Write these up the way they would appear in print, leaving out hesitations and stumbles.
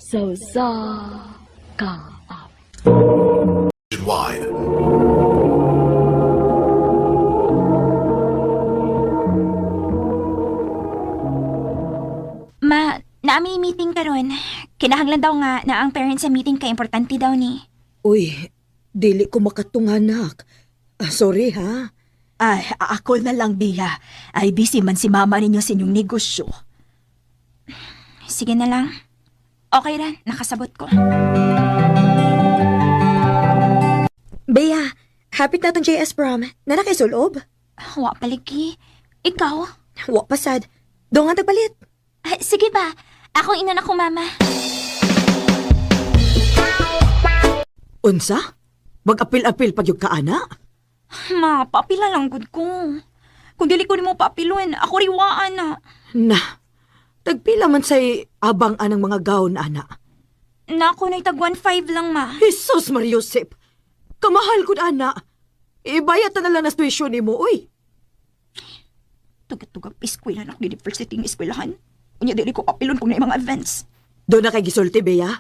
Sa usa ka awit. Wide. Ma, naami meeting karon. Kinahanglan daw nga na ang parents sa meeting kay importante daw ni. Uy, dili ko makatunganak. Ah, sorry ha. Ay, ako na lang, Bea. Ay, busy man si mama ninyo sa inyong negosyo. Sige na lang. Okay ra, nakasabot ko. Bea, hapit na tong JS prom. Nana kay sulob? Wa paligi. Ikaw? Wa pasad. Doon nga tagpalit. Ah, sige ba? Ako ina na ko, mama. Unsa? Mag-apil-apil pag yung kaana? Ma, paapila lang gud ko. Kung dili ko nimo paapilon, ako riwaan na. Na, tagpila man say abang anang mga gown, ana. Nako na'y tag 1.5 lang, ma. Jesus Mariosep! Kamahal ko ana. Ibayat na lang na tuition nimo, uy. Tugag-tugag eskwela na ako university ng eskwelahan. Unya dili ko paapilon kung na mga events. Doon na kay gisulti, Bea.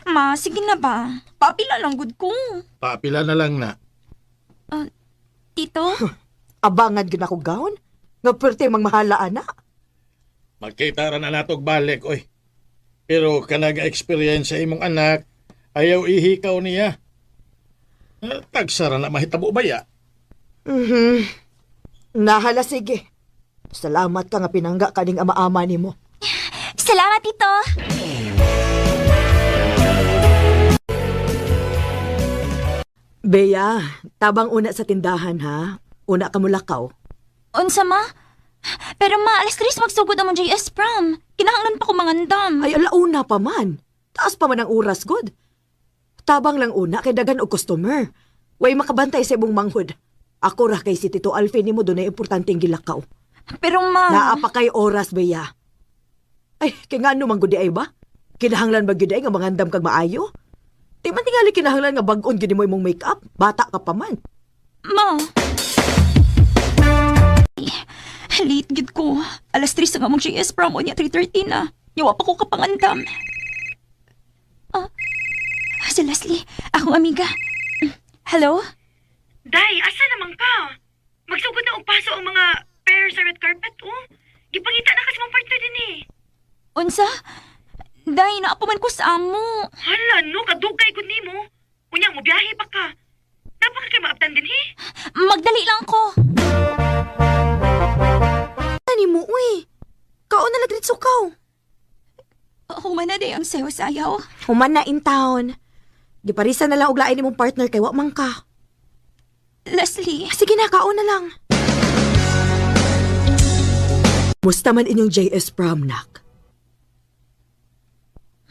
Ma, sige na ba? Paapila lang gud ko. Paapila na lang na. Tito? Abangan gyud ako gown. Nga pwerte mang mahala, ana. Magkita ra na natog balik, oy. Pero kanag experience sa imong anak, ayaw ihikaw niya. Eh, Tagsara na mahitabo ba ya? Mhm. Nahala, sige. Salamat ka nga pinangga kaning ama-ama nimo. Salamat, Tito! Bea, tabang una sa tindahan ha. Una ka mulakaw. Unsa, ma? Pero ma, alas 3 magsugod ang mong JS prom. Kinahanglan pa ko mangandam. Ay, alauna pa man. Taas pa man ang oras, good. Tabang lang una kay daghan og customer. Way makabantay sa imong manghod. Ako ra kay si Tito Alfie nimo dunay importanteng gilakaw. Pero ma... Naa pa kay oras, Bea. Ay, kay ngano man gud di ay ba? Kinahanglan ba gyud ay nga mangandam kag maayo? Di man tingali kinahanglan nga bag-on gyud nimo imong makeup. Bata ka pa man. Ma! Late gid ko. Alas 3 ang among JS prom. Unya 3:30 na. Yawa pa ko kapangandam. Ah, si Leslie, akong amiga. Hello? Day, asa naman ka? Magsugod na og paso ang mga pair sa red carpet, oh. Gipangita na kasi mong partner din eh. Unsa? Day, naa pa man ko sa amo. Hala, no, kadugay gud nimo. Unya mo biyahe pa ka. Napaka kay maabtan din he. Magdali lang ko. Ani mo, uy. Kaon na lagrit sukaw. Human na day ang sayo sayaw. Human na in town. Giparisa na lang og lain nimong partner kay wa man ka. Leslie, Sige na, kaon na lang. Musta man inyong JS prom, nak?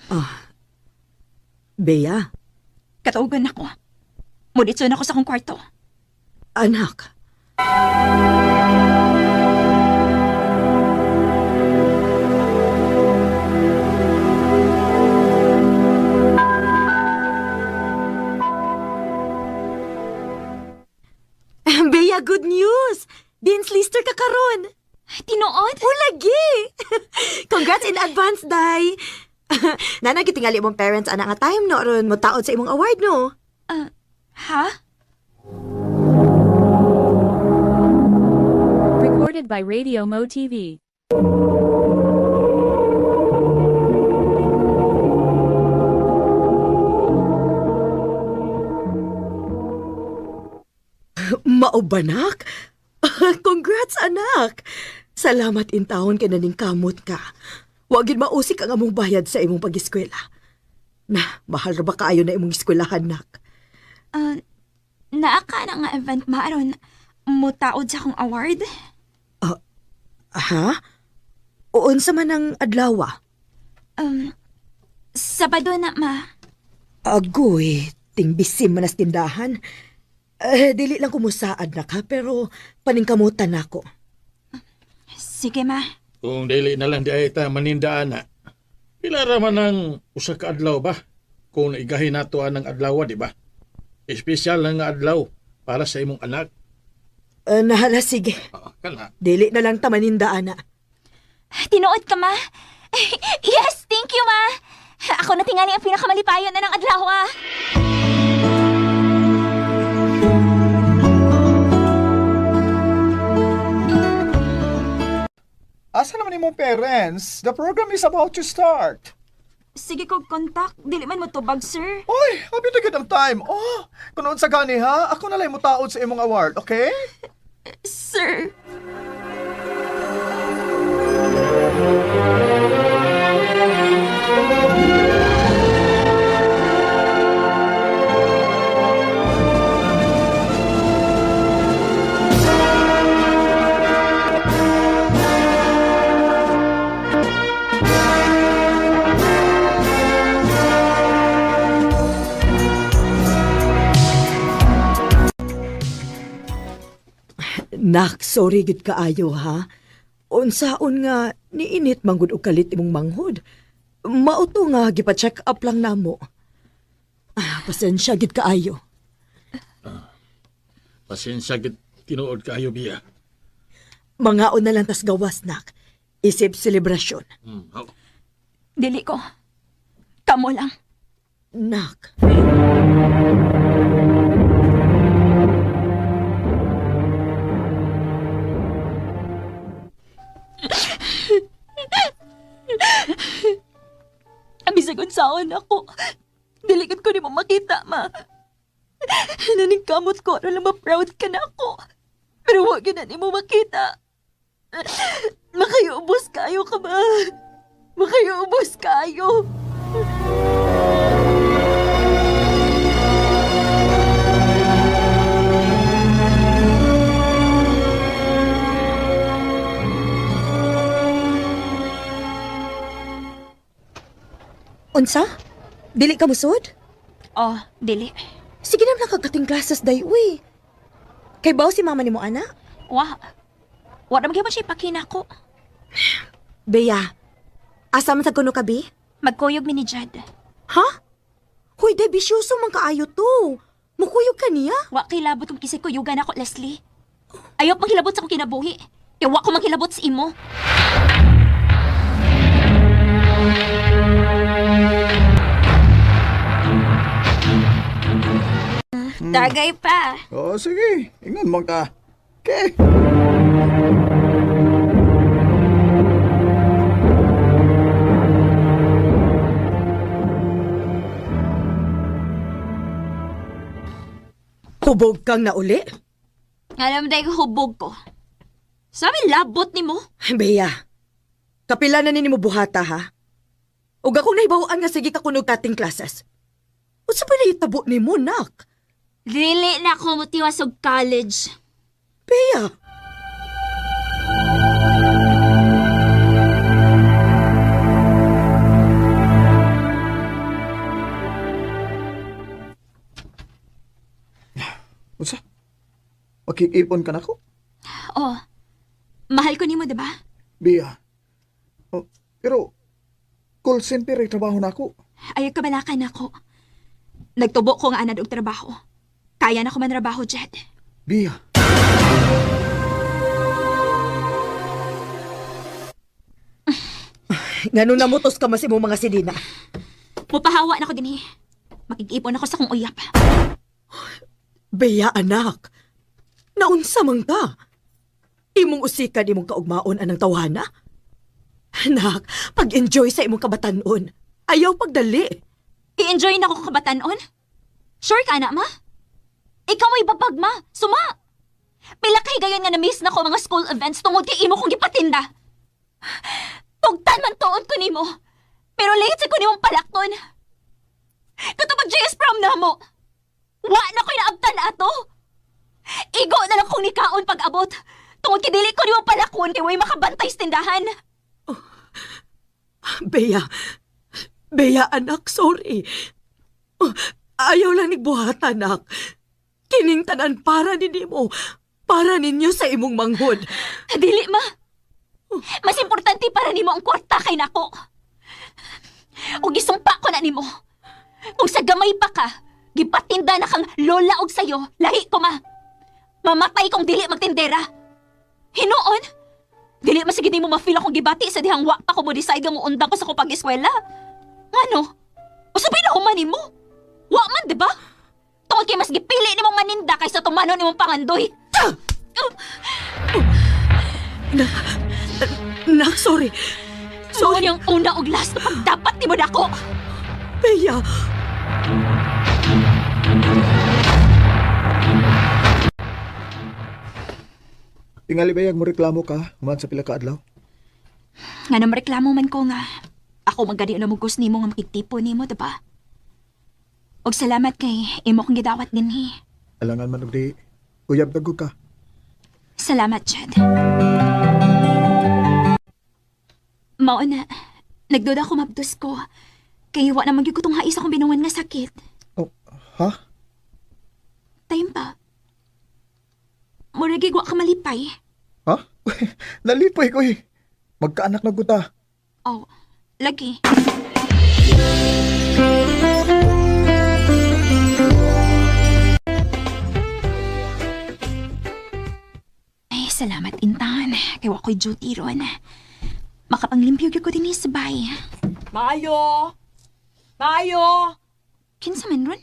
Ah. Bea, katugan ako. Muditso na ako sa akong kwarto. anak. Bea, good news! Dean's Lister ka karon. Tinuod? Ulagi! Congrats in advance, Day! Nana, gitingali mong parents ana nga time no ron mo taod sa imong award no. Ha? Recorded by Radio Mo TV. Mao ba, nak? Congrats, anak! Salamat in taon kay naning kamot ka. Wa gid mausik ang among bayad sa imong pag-eskwela. Na, mahal ra ba kaayo na imong eskwelahan, nak? Uh, naa ka na nga event maaron. Mutaod sa akong award? Ha? Uunsa man ang adlaw? Um, Sabado na, ma. Agoy, tingbisim man as tindahan. Eh, dili lang kumusaad na ka, pero paningkamutan nako. Sige, ma. Kung dili na lang di ay ta manindaan na. Pila ra man ang usa ka adlaw ba? Kung naigahin nato ang adlaw, di ba? Espesyal lang nga adlaw para sa imong anak. Eh, nahala, sige. Ah, kana. Dili na lang tamaninda, ana. Tinuod ka, ma. Yes, thank you, ma. Ako na tingali ang pinakamalipayon na ng adlaw, ah. Asa naman imong parents? The program is about to start. Sige ko contact, dili man mo tubag, sir. Oy, abi na gid ang time. Oh, kuno sa gani ha, ako na lang mutaod sa imong award, okay? Sir. Nak, sorry gid kaayo ha. Unsaon nga niinit manggod og kalit imong manghod. Mauto nga gipa-check up lang namo. Ah, pasensya gid kaayo. Pasensya gid tinuod kaayo biya. Mangaon na lang tas gawas nak. Isip selebrasyon. Haw. Dili ko. Kamo lang. Nak. Bisag unsaon ako. Dili gud ko nimo makita, ma. Naningkamot ko aron lang ma-proud ka na ako. Pero wa gyud na nimo makita. Makayubos kayo ka ba? Makayubos kayo. Unsa? Dili ka musod? Oh, dili. Sige na nakagating classes day uy. Kay baw si mama nimo ana? Wa. Wa ra magyapon siya ipakina ko. Bea, asa man sa kuno ka bi? Magkuyog mi ni Jad. Ha? Hoy, de bisyoso man kaayo to. Mukuyog ka niya? Wa kay labot kung kisay kuyugan ako, Leslie. Ayaw pang hilabot sa akong kinabuhi. Kaya wa ko manghilabot sa imo. Tagay pa. Oh, sige. Ingon mo ka. Okay. Hubog kang nauli? Alam dahil hubog ko. Sabi labot ni mo. Bea, kapila na nini mo buhata ha? Ug akong nahibaw-an nga sige ka kunog kating classes. Unsa pa nahitabo nimo, nak? Dili na ako motiwas og college. Bea, Unsa? Makikipon ka nako? Oh, mahal ko nimo, diba? Bia. Oh, pero call center ay trabaho nako. Ayaw kabalakan ako. Nagtubo ko nga anad og trabaho. Kaya na ko man trabaho, Jed. Bia. ngano namutos ka mas imong mga sidina? Mupahawa na ko dinhi. Makig-ipon ako sa kong uyap. Bea, anak. Naunsa man ka? Imong usikan imong kaugmaon anang tawhana? Anak, pag-enjoy sa imong kabatanon. Ayaw pagdali. I-enjoy na ko kabatanon? Sure ka na, ma? Ikaw ay babag, ma. Suma! Pila kay gayon nga na-miss na ko mga school events tungod kay imo kong gipatinda. Tugtan man tuod ko nimo. Pero late sa ko nimong palakton. Katubag JS prom na mo. Wa na ko'y naabtan ato. Igo na lang kong nikaon pag-abot. Tungod kay dili ko nimo palakon kay way makabantay sa tindahan. Bea, Bea anak, sorry. Oh, ayaw lang nigbuhat, anak. Kining tanan para ni nimo, para ninyo sa imong manghod. Dili, ma. Mas importante para nimo ang kwarta kay nako. O gisumpa ko na nimo. Kung sa gamay pa ka, gipatinda na kang lola og sayo, lahi ko ma. Mamatay kong dili magtindera. Hinuon, Dili man sige nimo ma-feel akong gibati sa dihang wa pa ko mo decide nga muundang ko sa akong pag-eskwela. Ngano? Usabay na human nimo. Wa man, di ba? Tungod kay mas gipili nimong maninda kaysa tumano nimong pangandoy. Nak, sorry. Sorry ang una og last na pagdapat nimo nako. Bea. Tingali bayag mo reklamo ka, human sa pila ka adlaw. Nga na mareklamo man ko nga. Ako magani na mugos nimo nga makigtipo nimo, di ba? Og salamat kay imo kong gidawat dinhi. Alangan man og di, uyab kag ka. Salamat, Chad. Mao na, nagduda ko mabdos ko. Kay wa na magyud ko tong hais akong binungan nga sakit. Oh, ha? Time pa. Murag wa ka malipay. Ha? Nalipay ko eh. Magkaanak na guta. Oh, lagi. Ay, salamat, Intan. Kay wa ko'y duty ron. Makapanglimpyo gyud ko dinhi sa bay. Maayo! Maayo! Kinsa man ron?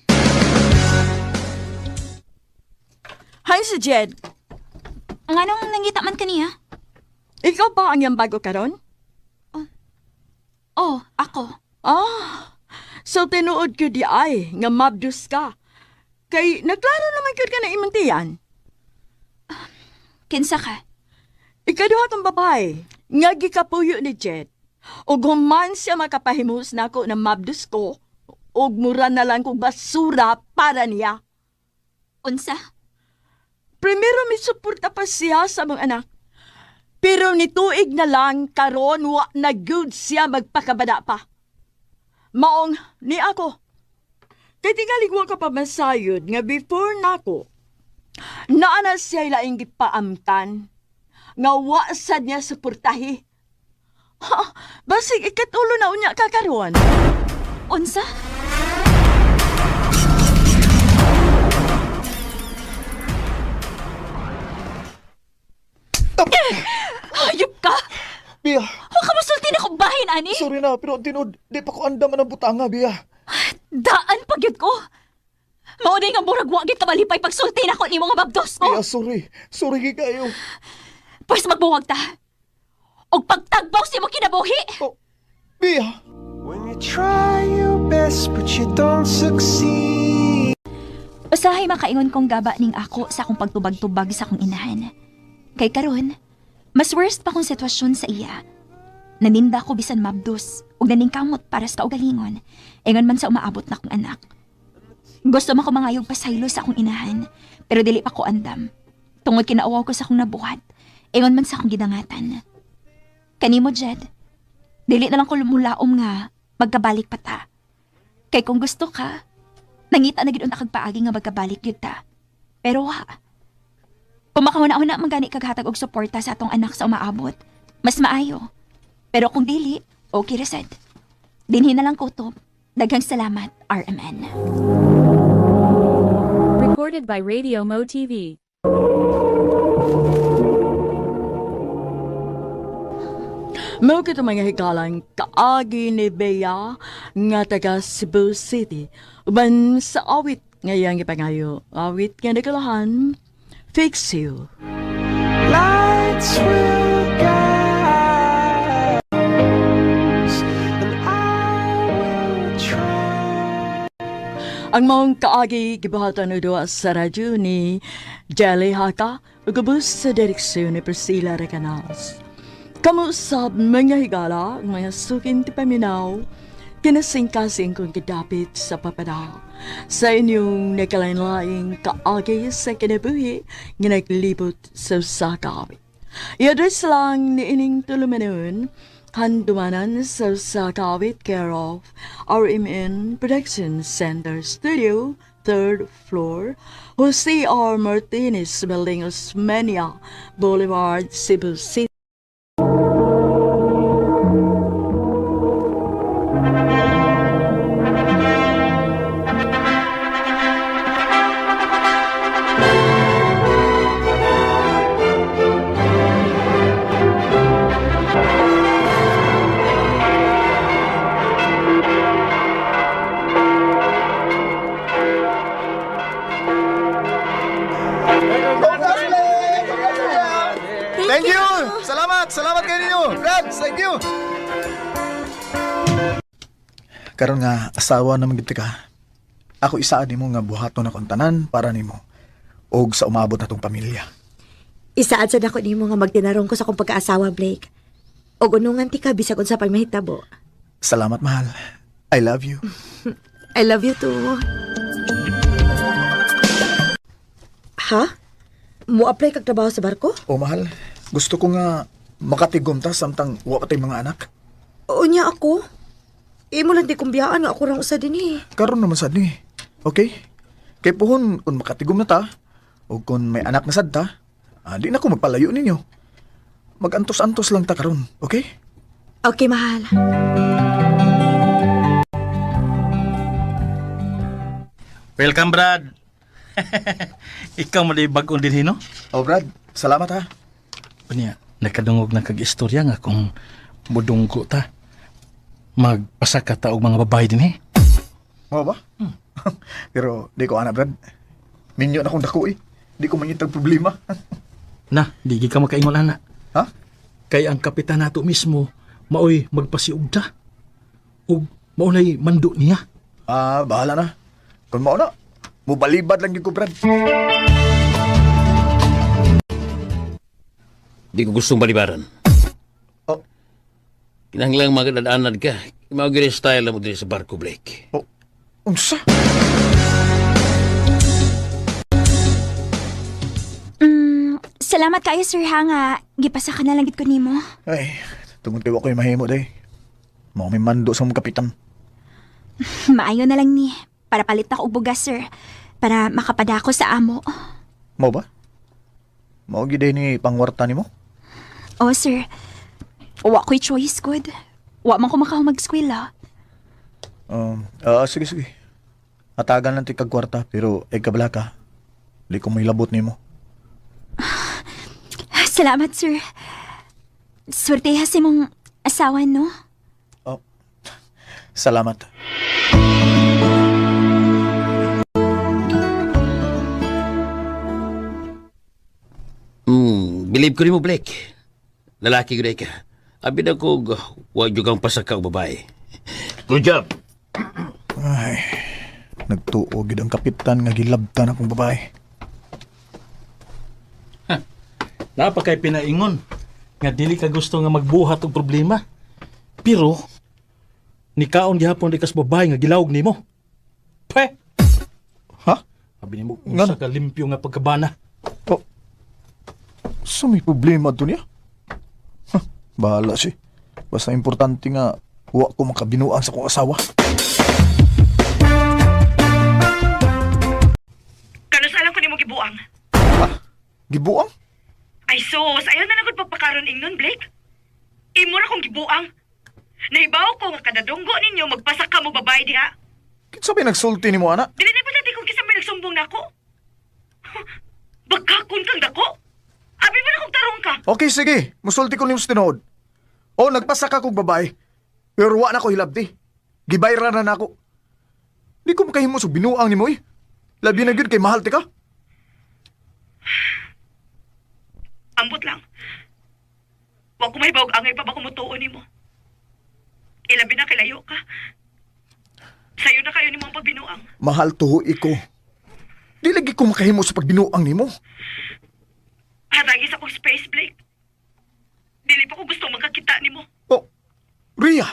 Hi, si Jed. Nganong nangita man kaniya? Ikaw ba ang iyang bago karon? Oh, ako. Ah, so tinuod ko di ay nga mabdus ka. Kay naglaro naman gyud ka na imong tiyan. Kinsa ka? Ikaduha tong babae nga gikapuyo ni Jed. Ug human siya makapahimus nako na mabdus ko ug mura na lang kog basura para niya. Unsa? Primero misuporta pa siya sa mga anak. Pero nituig na lang karon wa na good siya magpakabada pa. Maong ni ako. Kay tingali wa ka pa masayod nga before nako. Naa na siya laing gipaamtan nga wa sad niya suportahi. Ha, basig ikatulo na unya ka karon. Unsa? Hayop ka! Bea, Huwag ka masulti na kong bahin, ani! sorry na, pero tinud, di pa ko andam ang butanga, Bea. Daan pagyud ko! Maunay nga murag wa gyud ka malipay pagsulti na ko nimo nga mabdos ko. Bea, sorry. Sorry gid kayo. Pwes magbuwag ta. Og pagtagbaw sa imong kinabuhi. Oh, Bea. When you try your best but you don't succeed. Usahay makaingon kong gaba ning ako sa akong pagtubag-tubag sa akong inahan. Kay karon, mas worst pa kong sitwasyon sa iya. Naninda ko bisan mabdos ug naningkamot para sa kaugalingon. Ingon man sa umaabot na akong anak. Gusto man ko mangayog pasaylo sa akong inahan, pero dili pa ko andam. Tungod kinaawaw ko sa akong nabuhat, ingon man sa akong gidangatan. Kanimo, Jed, dili na lang ko lumulaom nga magkabalik pa ta. Kay kung gusto ka, nangita na gid unta kag paagi nga magkabalik gyud ta. Pero wa. Kung makahuna-huna man gani kag hatag og suporta sa atong anak sa umaabot, mas maayo. Pero kung dili, okay ra sad. Dinhi na lang kutob. Daghang salamat, RMN. Recorded by Radio Mo TV. Mao kito mga higalang kaagi ni Bea nga taga Cebu City. Uban sa awit nga iyang ipangayo. Awit nga nagalahan, Fix You. Lights will guide us, and I will try. Ang maong kaagi gibuhatan og duha sa radyo ni Jelly Haka ug ubos sa direksyon ni Priscilla Recanals. Kamo sa mga higala, mga sukin ti paminaw, kinasingkasing kong gidapit sa papada. Sa inyong nagkalain-laing kaagi sa kinabuhi nga naglibot sa usa ka awit. I-address lang ni ining tulumanon, handumanan sa usa ka awit care of RMN Production Center Studio, third floor, Jose R. Martinez Building, Osmeña Boulevard, Cebu City. Thank you. Salamat, salamat kayo ninyo. Brad, thank you. Karon nga asawa na gid ka. Ako isaad nimo nga buhaton akong tanan para nimo og sa umabot natong pamilya. Isaad sad ako nimo nga magtinarong ko sa akong pagkaasawa, Blake. Og unungan ti ka bisag unsa pay mahitabo. Salamat, mahal. I love you. I love you too. Ha? Mo-apply kag trabaho sa barko? O mahal, gusto ko nga makatigom ta samtang wa pa tay mga anak. Unya ako. Imo lang di kumbiyaan nga ako rang usa din eh. Karon naman sad ni. Okay? Kay puhon kung makatigom na ta o kung may anak na sad ta, di na ko magpalayo ninyo. Magantos-antos lang ta karon, okay? Okay, mahal. Welcome, Brad. Ikaw mo di bagong din no? Oh Brad, salamat ha. Unya, nakadungog na kag-istorya nga kung budunggo ta. Magpasa ka ta og mga babae din eh. Mo ba? Pero di ko ana Brad. Minyo na kong dako eh. Di ko mangitag problema. Na, di gid ka makaingon ana. Ha? Kay ang kapitan nato mismo maoy magpasiugda. Ug maunay mando niya. Ah, bahala na. Kung mao na, mubalibad lang gyud ko Brad. Di ko gustong balibaran. Oh. Kinahanglang magdadaanad ka. Mao gyud ang style mo diri sa barko, Blake. Oh, unsa? Salamat kayo, sir, ha, nga gipasa ka na lang gid ko nimo. Ay, tungod kay wa ko'y mahimo day. Mao may mando sa mong kapitan. Maayo na lang ni. Para palit ako og bugas, sir. Para makapadako sa amo. Mao ba? Mao gyud ni pangwarta nimo? Oh, sir. Wa ko'y choice, good. Wa man ko makahumag-eskwela. Sige sige. Hatagan lang ti kag kwarta pero ay kabala ka. Di ko may labot nimo. Salamat, sir. Swerteha sa imong asawa, no? Oh. Salamat. Believe ko nimo, Blake. Lalaki gyud ka. Abi na ko wa gyud kang pasaka og babae. Good job. Ay, nagtuo gid ang kapitan nga gilabtan akong babae. Napakay pinaingon nga dili ka gusto nga magbuhat og problema. Pero nikaon gihapon di kas babae nga gilawog nimo. Pe, Ha? abi nimo Ngano? unsa ka limpyo nga pagkabana. Oh. So may problema to niya? Huh, bahala siya. Basta importante nga wa ko makabinuang sa akong asawa. Kanus alam ko nimo gibuang. Gibuang? Ay sus, ayaw na nagud pagpakaron ingnon, Blake. Imo ra kong gibuang. Nahibaw ko nga kadadunggo ninyo magpasak ka mo babae diha. Kinsa may nagsulti nimo ana? Dili na pala kung kinsa may nagsumbong nako. Bagkakon kang dako. Abi mo na kong tarong ka. Okay, sige. Musulti ko nimo sa tinuod. O, nagpasa ka kog babae. Pero wa na ko hilabti. Gibayra na nako. Di ko makahimo sa binuang nimo eh. Labi na gyud kay mahal ti ka. Ambot lang. Wa ko mahibawg angay pa ba kumutuo nimo. Ilabi na kilayo ka. Sayo na kayo nimo ang pagbinuang. Mahal tuho iko. Di lagi ko makahimo sa pagbinuang nimo. Hatagi sa kong space, Blake. Dili pa ko gusto makakita nimo. Oh, Ria!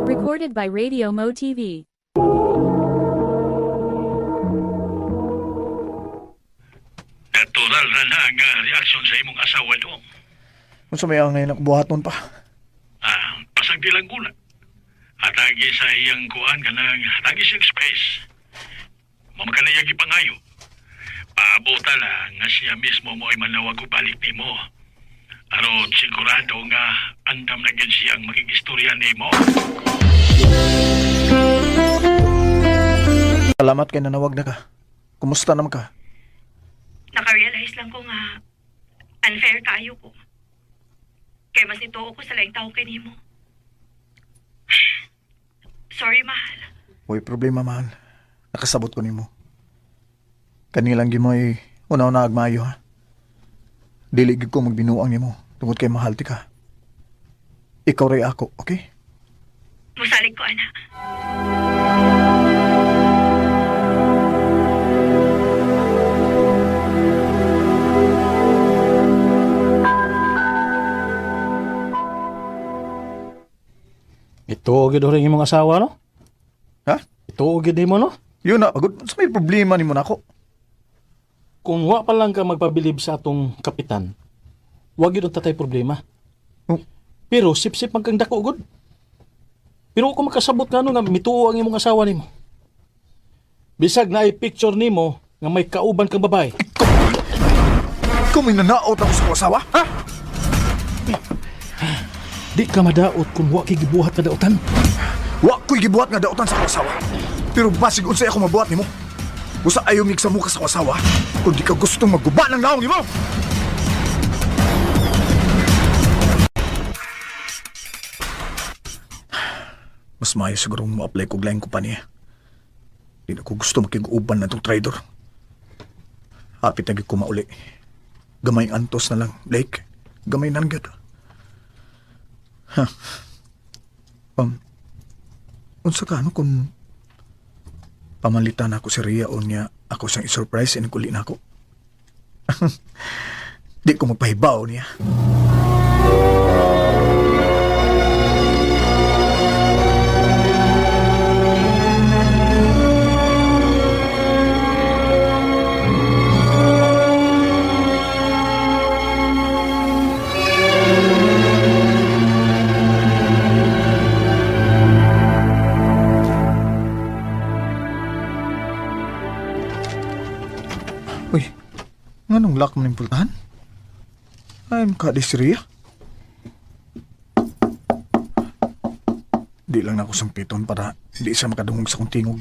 Recorded by Radio Mo TV. Natural ra na nga reaksyon sa imong asawa doon. Unsa may angay nakbuhaton pa? Ah, pasag di lang guna. Atagi sa iyang kuan kanang atagi siyang space. Mamakanaya gipangayo. Paabota lang nga siya mismo mo'y manawag og balik nimo. Aron sigurado nga andam na gyud siyang maging istorya nimo. Salamat kay nanawag na ka. Kumusta naman ka? Nakarealize lang ko nga unfair kayo ko. Kay mas nito ko sa laing tao kay nimo. Sorry, mahal. Way problema, mahal. Nakasabot ko nimo. Kanilang gimoy una-una agmayo ha. Dili gid ko magbinuang nimo tungod kay mahal ti ka. Ikaw ray ako, okay? Musalig ko, anak. Ito gid rin imong asawa no? Ha? Ito gid nimo no? Yun na, pagod. Sa may problema nimo nako. Kung wa pa lang ka magpabilib sa atong kapitan, wa gyud ang tatay problema. Oh. Pero sip-sip man kang dako gud. Pero ako makasabot nga no nga mituo ang imong asawa nimo. Bisag na picture nimo nga may kauban kang babae. Ikaw may nanaot ako sa akong asawa, ha? Di ka madaot kung wa kay gibuhat nga daotan. Wa ko'y gibuhat nga daotan sa akong asawa. Pero basig unsay ako mabuhat nimo. Busa ayaw mig sa muka sa akong asawa kung di ka gustong magguba ng naong nimo. Mas maayo siguro mo-apply kog laing kumpanya. Di na ko gusto makig-uban na tong trader. Hapit na gyud ko mauli. Gamay antos na lang, Blake. Gamay na lang gyud. Ha. Unsa ka ano kung pamalitan ako si Rhea o niya ako siyang i-surprise ining uli na ako. Di ko magpahibaw niya. Uy, nganong lock man yung pultahan? Ay, makadi si Rhea. Di lang na ako sampiton para di siya makadungog sa kong tingog.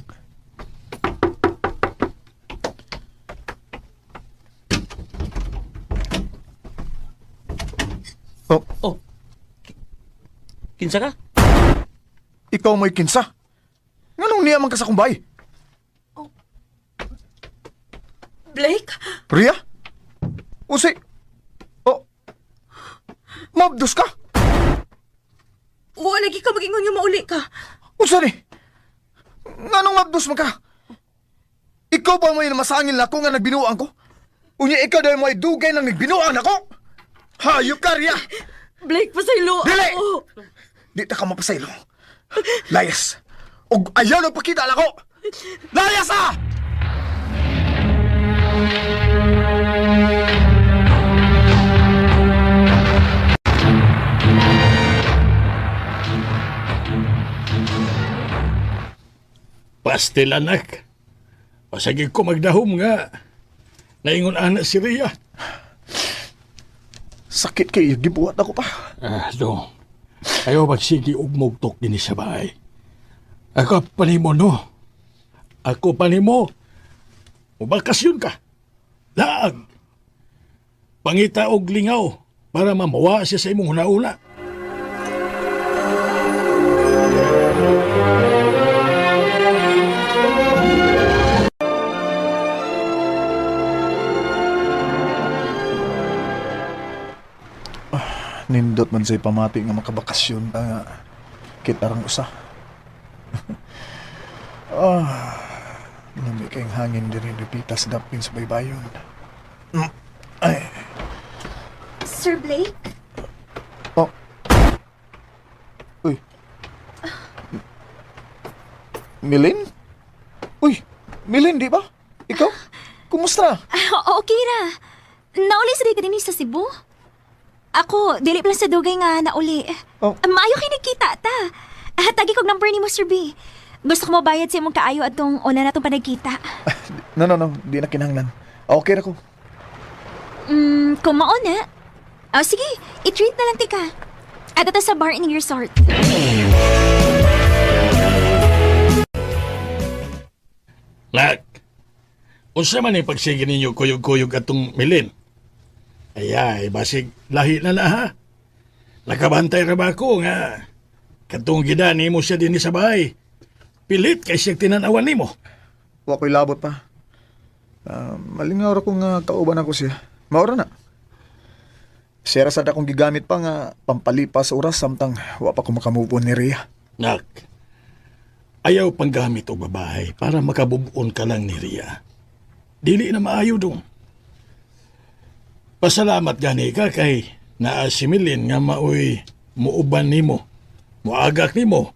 Oh, Oh. Kinsa ka? ikaw mo'y kinsa. Nganong niya man ka sa kumbay? Blake? Rhea? Usi? Oh, mabdos ka? Wa lagi ka magingon nga mauli ka. Unsa ni? Nganong mabdos man ka? Ikaw pa may namasangil nako nga nagbinuang ko? Unya ikaw dahil mo ay dugay nang nagbinuang nako? Hayop ka, Rhea! Blake, pasaylo Dili! ako. Di ta ka mapasaylo. Layas! Og ayaw na pakita nako! Layas ah! Pastil anak. Pasagig ko magdahom nga. Naingon ana si Rhea. Sakit kay gibuhat ako pa. Ah, dong. Ayaw magsigi og mugtok dinhi sa bahay. Ako pa nimo no. Ako pa nimo. Mubakasyon ka. Laag. Pangita og lingaw para mamawa siya sa imong hunauna. Nindot man say pamati nga makabakasyon ta nga kita rang usa. Ah, lami kayong hangin diri dipita sa dapin sa baybayon. Ay, Sir Blake? oh. Uy. Milin? Uy, Milin, di ba? Ikaw? Kumusta? Ah, okay ra. Nauli sa di ka din sa Cebu? Ako, dili pa lang sa dugay nga nauli. Oh. Maayo kay nagkita ta. Ah, tagi kog number ni mo, Sir B. Gusto ko mobayad sa imong kaayo atong una natong panagkita. No, no, no. Di na kinahanglan. Okay ra ko. Kung mao na. Oh, sige, i-treat na lang tika. Adto ta sa bar in resort. Nak, unsa man ang pagsige ninyo kuyog-kuyog atong milin? Ay, basig lahi na na ha. Nakabantay ra ba ako nga katong gida nimo siya dinhi sa bahay. Pilit kay siyang tinanawan nimo. Wa ko'y labot pa. Malingaw ra ko nga kauban ako siya. Maura na. Siya ra sad akong gigamit pa nga pampalipas sa oras samtang wa pa ko makamove on ni Rhea. Nak, ayaw panggamit og babae para makabubuon ka lang ni Ria. Dili na maayo dong. Pasalamat gani ka kay naa si Milin nga maoy muuban nimo, muagak nimo,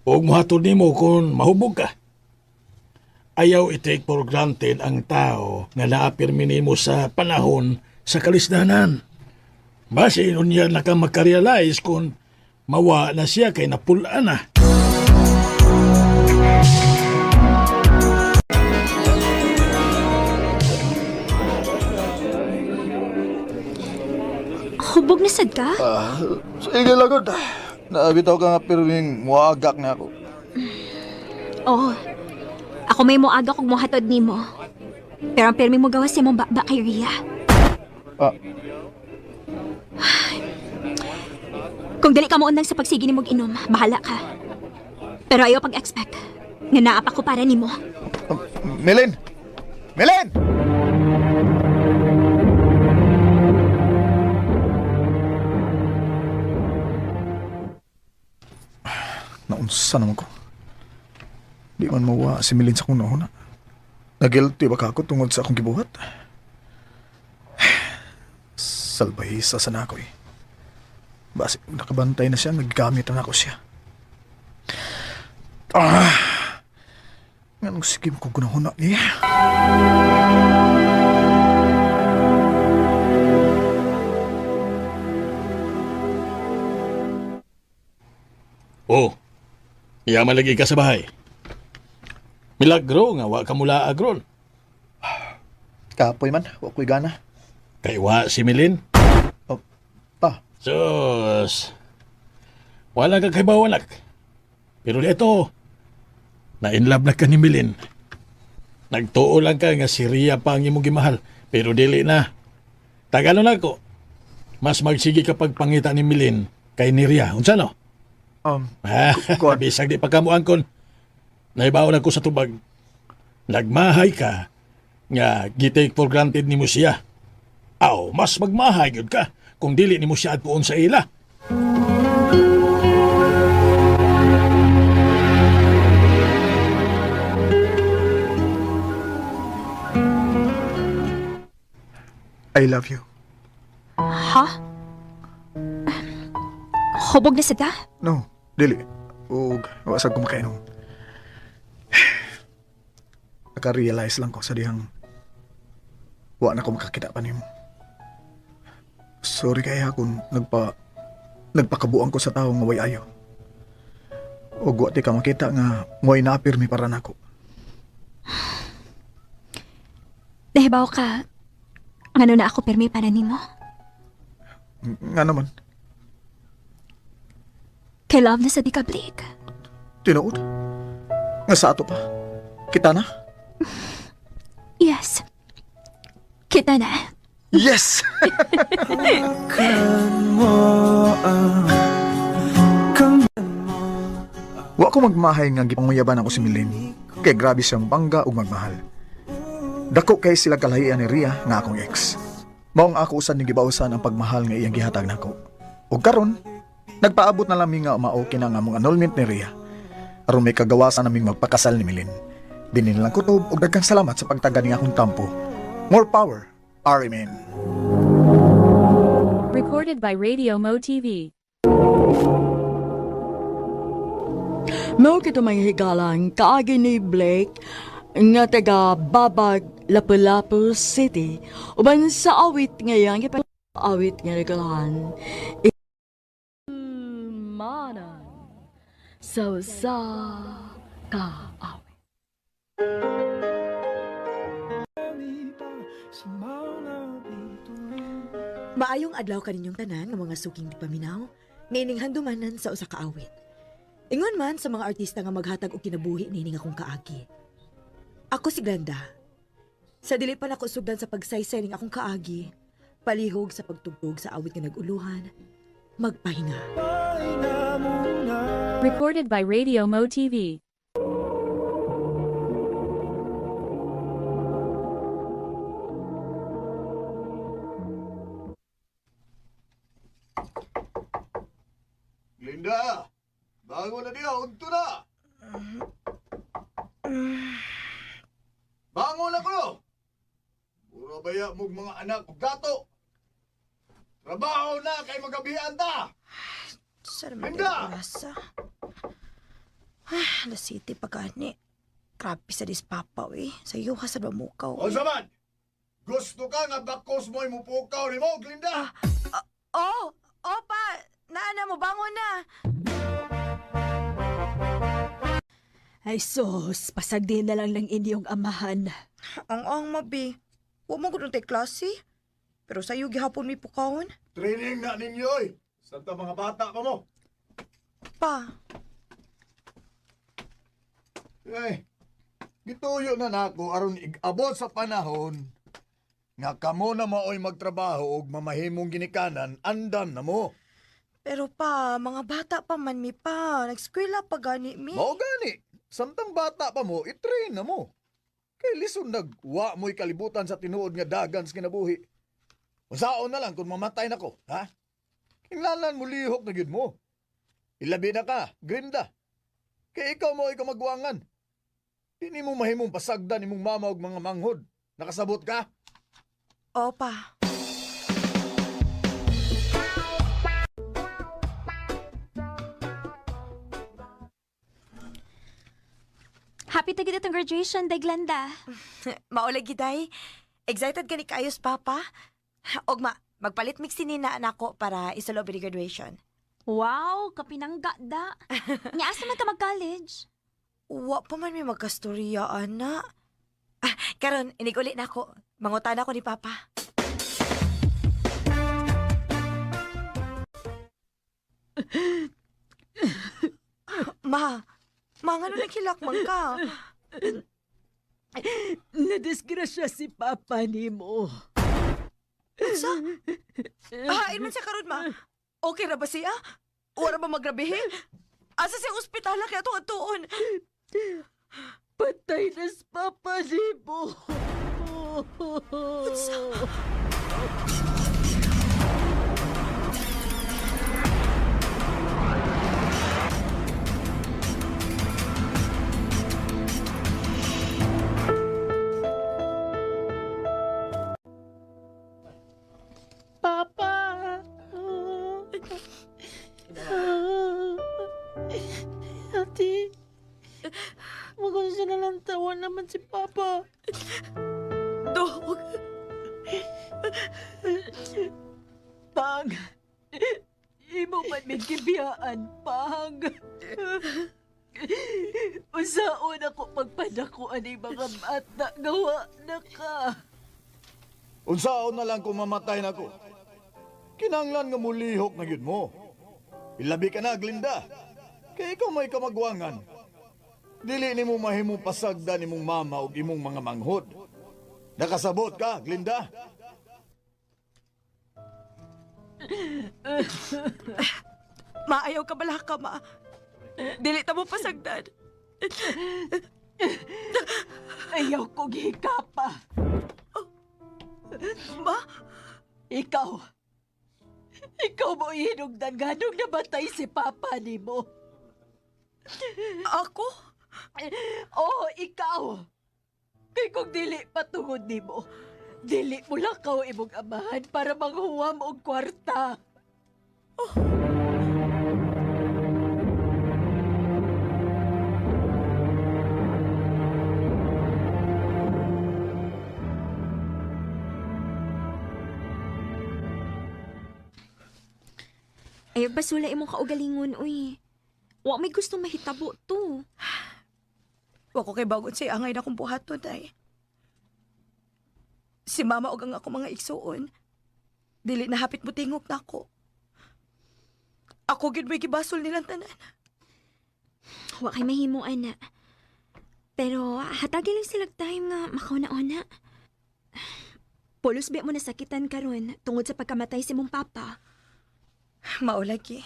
ug muhatod nimo kung mahubog ka. Ayaw i-take for granted ang tao nga naapirmi nimo sa panahon sa kalisdanan. Base unya na ka makarealize kung mawa na siya kay napulaan na. Hubog na sad ka? Sige lagod. Naabitaw ka nga pirming muagak na ako. Oo. Ako may moaga kog mohatod nimo. Pero ang pirmi mo gawas imong baba kay Rhea. Ah. Kung dili ka mo undang sa pagsige nimo og inom, bahala ka. Pero ayaw pag-expect nga naa pa ko para nimo. Melin! Melin! Naunsa naman ko. Di man mawa si Melin sa akong nahuna. Nagilty ba ka ako tungod sa akong gibuhat? Salbahisa sa na ako eh. Basi, nakabantay na siya, naggamit na ako siya. Ah! Nganong sige mo kong gunahuna niya? Oh, yaman lagi ka sa bahay. Milagro nga wa ka mula agron. Kapoy man, wa ko'y gana. Kay wa si Milin. Oh, pa, Sus. Wala ka kay bawanak. Pero ito, na in love na ka ni Milin. Nagtuo lang ka nga si Ria pa ang imong gimahal, pero dili na. Tagalo na ko. Mas magsige ka pagpangita ni Milin kay ni Ria. Unsa no? Ah, Kuan. bisag di pa kamo angkon. Naibaon ako sa tubag. Nagmahay ka nga gitake for granted nimo siya. Aw, mas magmahay gyud ka kung dili nimo siya adtuon sa ila. I love you. Ha? Hubog na sad ka? No, dili. Ug wa sad ko makainom. Naka-realize lang ko sa dihang wa na ko makakita pa nimo. Sorry kaya kung nagpakabuang ko sa tawo nga way ayo. Ug wa ti ka makita nga mo'y naapirmi para nako. Nahibaw ka. Ngano na ako pirmi para nimo? Nga naman, Kay love na sa di ka, Blake. tinuod. Nga sa ato pa. Kita na? Yes. Kita na. Yes! Wa ko magmahay nga gipanguyaban ako si Milin. Kay grabe siyang bangga ug magmahal. Dako kay sila kalahian ni Ria nga akong ex. Maong ako usan ni gibausan ang pagmahal nga iyang gihatag nako. Ug karon, nagpaabot na lami nga maoke na nga among annulment ni Ria. Aron may kagawasan naming magpakasal ni Milin. Dinin lang kutob ug daghang salamat sa pagtaga ni akong tampo. More power, RMN. Recorded by Radio Mo TV. Mao kito may higalang kaagi ni Blake nga taga Babag, Lapu-Lapu City. Uban sa awit ngayang awit nga nagalahan. Manan sa usa ka awit. Maayong adlaw kaninyong tanan nga mga suking di paminaw, niining handumanan sa usa ka awit. Ingon man sa mga artista nga maghatag og kinabuhi niining akong kaagi. Ako si Glenda. Sa dili pa nako sugdan sa pagsaysay ning akong kaagi, palihog sa pagtugtog sa awit nga nag-uluhan, magpahinga. Recorded by Radio Mo TV. Linda! Bangon na diha, udto na! Bangon na ko! Puro baya mong mga anak ug dato! Trabaho na kay magabian ta! Sa naman Linda! oras, ah. Ah, la city pa gani. Grabe sa dis papa, eh. Sa iyo ha sa mamukaw. O man! Gusto ka nga bakos mo'y mupukaw ni mo, Glinda! Oh! Oh, pa! Naana mo, bangon na! Ay sus, pasagdi na lang ng inyong amahan. Ang ang mabi. Wa mo gud tay klase. Pero sa iyo gihapon mi pukawon. Training na ninyo, oy! Santa mga bata pa mo! Pa, Eh, gituyo na nako aron igabot sa panahon nga kamo na maoy magtrabaho og mamahimong ginikanan, andam na mo. pero pa, mga bata pa man mi pa. Nagskwela pa gani mi. Mao gani, samtang bata pa mo, itrain na mo. Kay lison nagwa mo'y kalibutan sa tinuod nga dagan sa kinabuhi. Usaon na lang kung mamatay na ko, ha? Kinlalan mo lihok na gyud mo. Ilabi na ka, Grinda. Kay ikaw mo ay kamagwangan. Di nimo mahimong pasagdan nimong mama og mga manghod. Nakasabot ka? Opa. Happy to gid itong graduation, Day Glenda. Maulag giday. Excited gani kaayos papa. Ogma, magpalit mix ni na anak ko para isulob ni graduation. Wow, kapinangga da. Nya asa man ka mag-college? Wa pa man may magkastorya, ana. Ah, karon inig-uli na ako. Mangutan ako ni Papa. Ma, ma, ngano naghilak man ka? Nadisgrasya si Papa nimo. Unsa? Hain man siya karon ma. Okay ra ba siya? Wala ba magrabihe? Asa siya ospital kaya itong atuon? Patay na si Papa nimo. Unsa? Papa! Ate, wag siya na lang tawa naman si Papa. Dog. Pang, imo man may gibiyaan, Pang. Usaon ako pagpadako ani mga bata, gawa na ka. Unsaon na lang kung mamatay na ko. Kinanglan nga mulihok na gyud mo. Ilabi ka na, Glinda. Kay ikaw may kamagwangan. Dili nimo mahimong pasagdan nimong mama ug imong mga manghod. Nakasabot ka, Glinda. Maayaw ka bala ka, ma. Dili ta mo pasagdan. Ayaw ko gihikapa. Ma, Ikaw, ikaw mo hinugdan nganong namatay si Papa nimo. ako? Oo, ikaw. Kay kung dili patungod nimo, dili mo lakaw imong amahan para manghuwam og kwarta. Ayaw basula imong kaugalingon, uy. Wa may gustong mahitabo to. Wa ko kay bagon sa angay na kong buhaton ay. Si mama og ang ako mga igsuon. Dili na hapit mo tingog na ako. Ako gid mo'y gibasol nilang tanan. Wa kay mahimo, ana. Pero hatagi lang sila time nga makauna-una. Pulos ba mo nasakitan karon tungod sa pagkamatay si mong papa? Maulagi.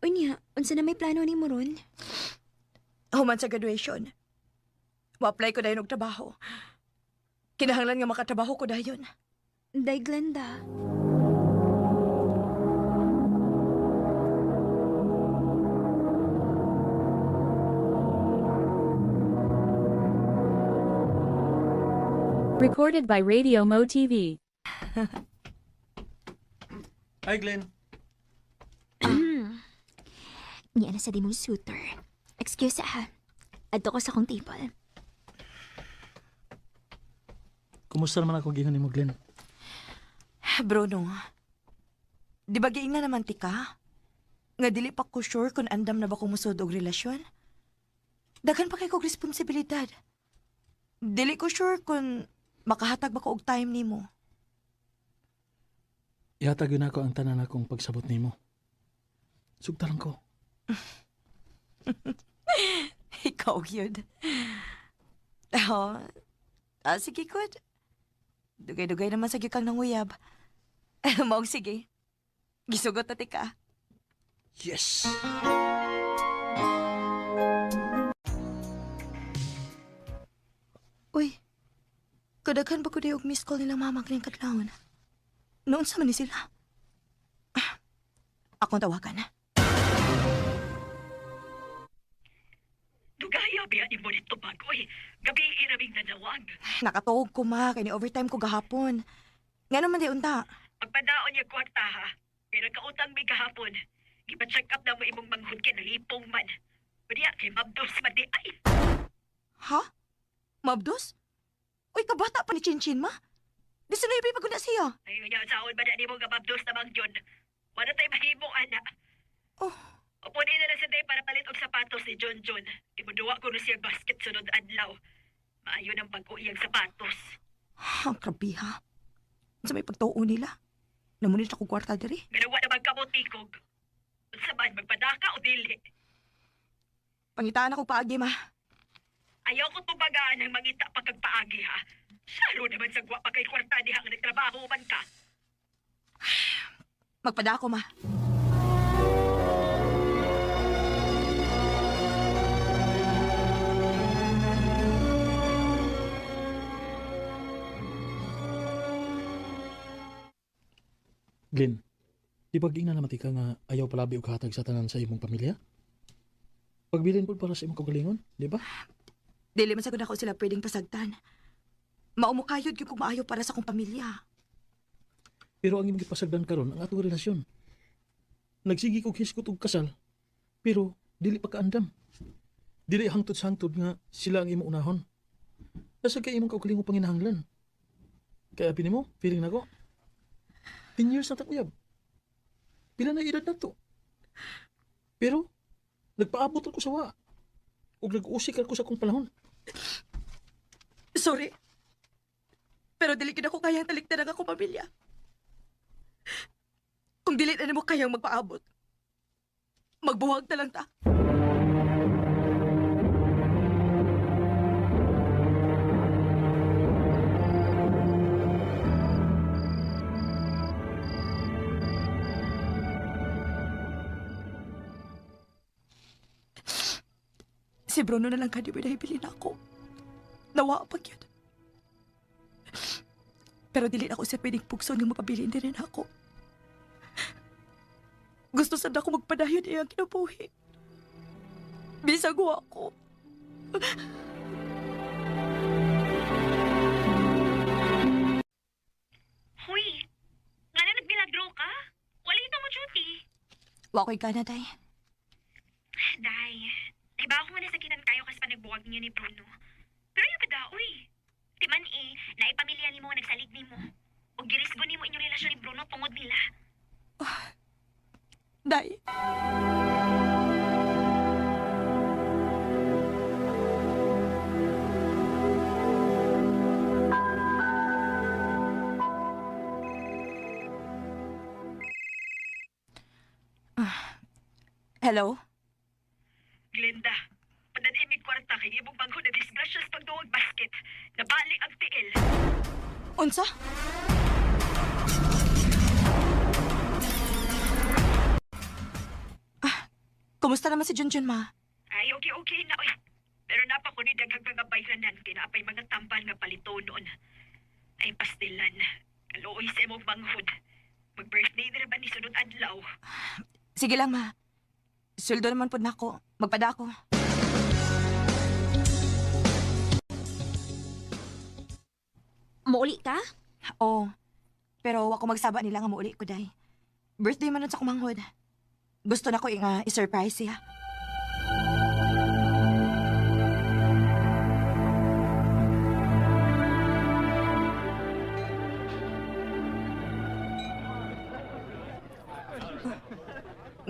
Unya, unsa na may plano nimo ron? Human sa graduation. Mo-apply ko dayon og trabaho. Kinahanglan nga makatrabaho ko dayon. Day Glenda. Recorded by Radio Mo TV. Hi, Glenn. Niya na sa di mong suitor. Excuse ha. Adto ko sa akong table. Kumusta naman ako gingon nimo, Glenn? Bruno, di ba giing na naman ti ka? Nga dili pa ko sure kung andam na ba ko musod og relasyon. Daghan pa kay kog responsibilidad. Dili ko sure kung makahatag ba ko og time nimo. Ihatag yun ako ang tanan akong pagsabot nimo. Sugtaran ko. Ikaw yun. Oh, sige, good. Dugay-dugay naman sa gyud kang nanguyab. Maong sige. Gisugot na ti ka. Yes! Uy, kadaghan ba ko og miss call nilang mama kanyang kadlawon? Noon sa man ni sila. Ah, akong tawagan. Dugaya biya ni mo nito bagoy. Gabi iraming nanawag. Nakatuog ko ma, kay ni overtime ko gahapon. Nga naman di unta. Pagpadaon niya kwarta ha. Kay nagkautang mi gahapon. Gipa-check up na mo imong manghud kay nalipong man. Unya kay mabdos man di ay. Ha? Mabdos? Uy, kabata pa ni Chinchin ma. Di sinuyo pa pagunda siya. Ay unya saon ba na nimo nga mabdos na mang yun. Wala tay mahimo ana. Oh. Upunin na lang sa day para palit og sapatos ni John John. Imuduwa ko na siya basket sunod adlaw. Maayo ng pag-uwi ang sapatos. Ang grabe ha. Sa may pagtuo nila. Namunit ako kwarta diri. Ganawa na magkamutikog. Unsa man magpadaka o dili. Pangitaan ako paagi ma. Ayaw ko tubagaan ang mangita pagkagpaagi ha. Saro naman sa guwa pa kay kwarta diha nga nagtrabaho man ka. Magpada ako ma. Glenn, di ba giingnan naman ti ka nga ayaw palabi og hatag sa tanan sa imong pamilya? Pagbilin po para sa imong kaugalingon, di ba? Dili man sagud ako sila pwedeng pasagtan. Maumukayod gyud kung maayo para sa akong pamilya. Pero ang imong gipasagdan karon ang atong relasyon. Nagsigi kog hisgot og kasal, pero dili pa kaandam. Dili hangtod sa hangtod nga sila ang imong unahon. Nasa kay imong kaugalingong panginahanglan. Kaya pini mo, feeling nako. 10 years na tag-uyab. Pila na edad na to. Pero nagpaabot ako sa wa. Ug nag-usik ako sa akong panahon. Sorry. Pero dili gid ako kayang talikdan ang akong pamilya. Kung dili na nimo kayang magpaabot, magbuwag na lang ta. Si Bruno na lang kadi nahibili na ako. Nawa pa gyud. Pero dili na ako siya pwedeng pugson nga mapabilin din rin ako. Gusto sad ako magpadayon iyang kinabuhi. Bisag wa ako. Huy, nga na nagbilagro ka? Wala ito mo duty. Wa ko'y gana, day. Day, iba ako nga nasakitan kayo kas panagbuwag niyo ni Bruno. Pero yung kada, uy. Timan eh, naipamilya nimo nga nagsalig nimo. O girisgo nimo inyong relasyon ni Bruno tungod nila. Day. Ah, hello? Glenda, padanimig kwarta kay imong bangko na disgrasya sa pagduwag basket. Nabali ang tiil. Unsa? Ah, kumusta naman si Junjun, ma? Ay, okay, okay na, oy. Pero napa ko ni daghang mga bayranan, kinaapay mga tambal nga palito noon. Ay, pastilan. Kaluoy sa imong manghud. Mag-birthday na ba ni sunod adlaw? Sige lang, ma. Sweldo naman po na ako. Magpada ako. Muuli ka? Oo. Pero wa ko magsaba nila nga muuli ko, day. Birthday man nun sa kumanghod. Gusto na ko nga i-surprise siya.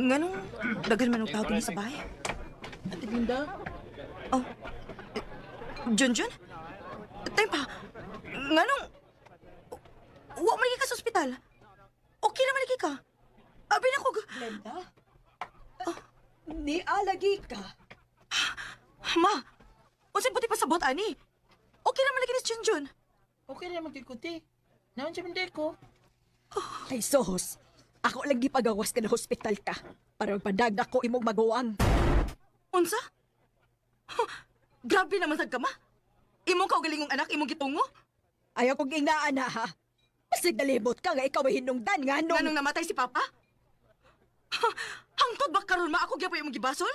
Nganong daghan man og tao dinhi sa bahay? Ate Linda? Oh. Junjun? Time pa. Nganong wa man lagi ka sa ospital? Okay naman lagi ka. Abi na ko. Glenda? Nialagi ka. Ma, unsay buti pasabot ani? Okay naman lagi ni Junjun. Okay naman kay Kuti. Naon siya mende ko? Ay, sos. Ako lang gipagawas ka na hospital ka para magpadag ako imong maguwang. Unsa? Huh, grabe naman sad ka, ma. Imong kaugalingong anak, imong gitungo. Ayaw kong ingnaan na, ha? Basig nalibot ka nga ikaw ay hinungdan nga nung... Nganong namatay si Papa? Huh, hangtod ba karon ma ako gyapon imong gibasol?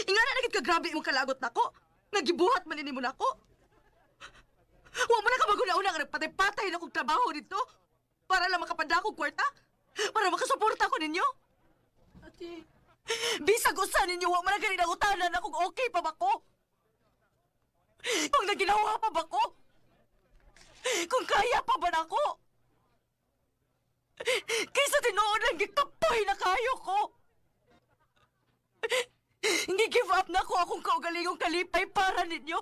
Ingana na gid ka grabe imong kalagot nako. Nagibuhat man ini mo nako. Wa man na ka maguna-una nga nagpatay-patay na kog trabaho dito para lang makapadako kwarta, para makasuporta ko ninyo. Ate. Bisag usa ninyo wa man na gani nangutanan na kung okay pa ba ko. Kung naginawa pa ba ko? Kung kaya pa ba nako? Kaysa tinuod lang gikapoy na kayo ko. Hindi give up na ko akong kaugalingong kalipay para ninyo.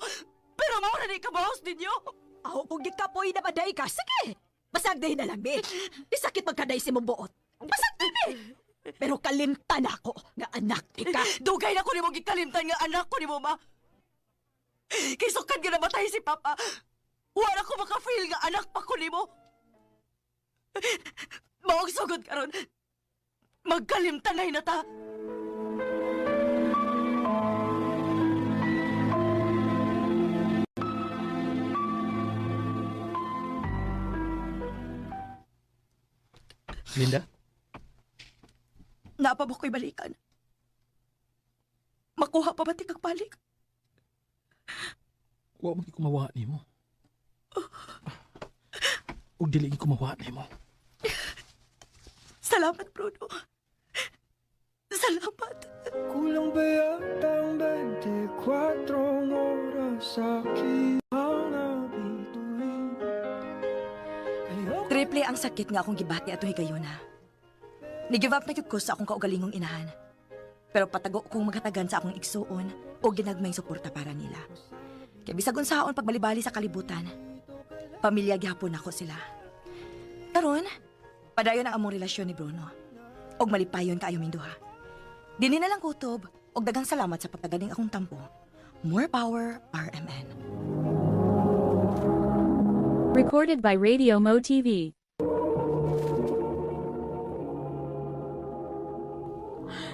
Pero mao na ni kabaos ninyo. Ako kung gikapoy na baday ka, sige! Basag din na lang, be. Di sakit magkaday si mong buot. Basag din, be! Pero kalimtan ako nga anak ni ka. Dugay na ko nimo gikalimtan nga anak ko nimo, ma. Kay sukad nga namatay si Papa. Wala ko maka-feel nga anak pa ko nimo. Maog sugod karon. Magkalimtanay na ta. Linda? Naa pa ba ko'y balikan? Makuha pa ba ti kag balik? Wa man kumawa nimo. Ug dili gid kumawa nimo. Salamat, Bruno. Salamat. Kulang ba yata ang 24 oras sa aking nabituin? Triple ang sakit nga akong gibati atong higayona. Ni-give up na gyud ko sa akong kaugalingong inahan. Pero patago kong maghatagan sa akong igsuon o ginagmay suporta para nila. Kaya bisag unsaon pagbalibali sa kalibutan, pamilya gihapon ako sila. Karon, padayon ang among relasyon ni Bruno. Og malipayon kaayo ming duha. Dili na lang kutob og daghang salamat sa pagtagaling akong tampo. More power, RMN. Recorded by Radio Mo TV.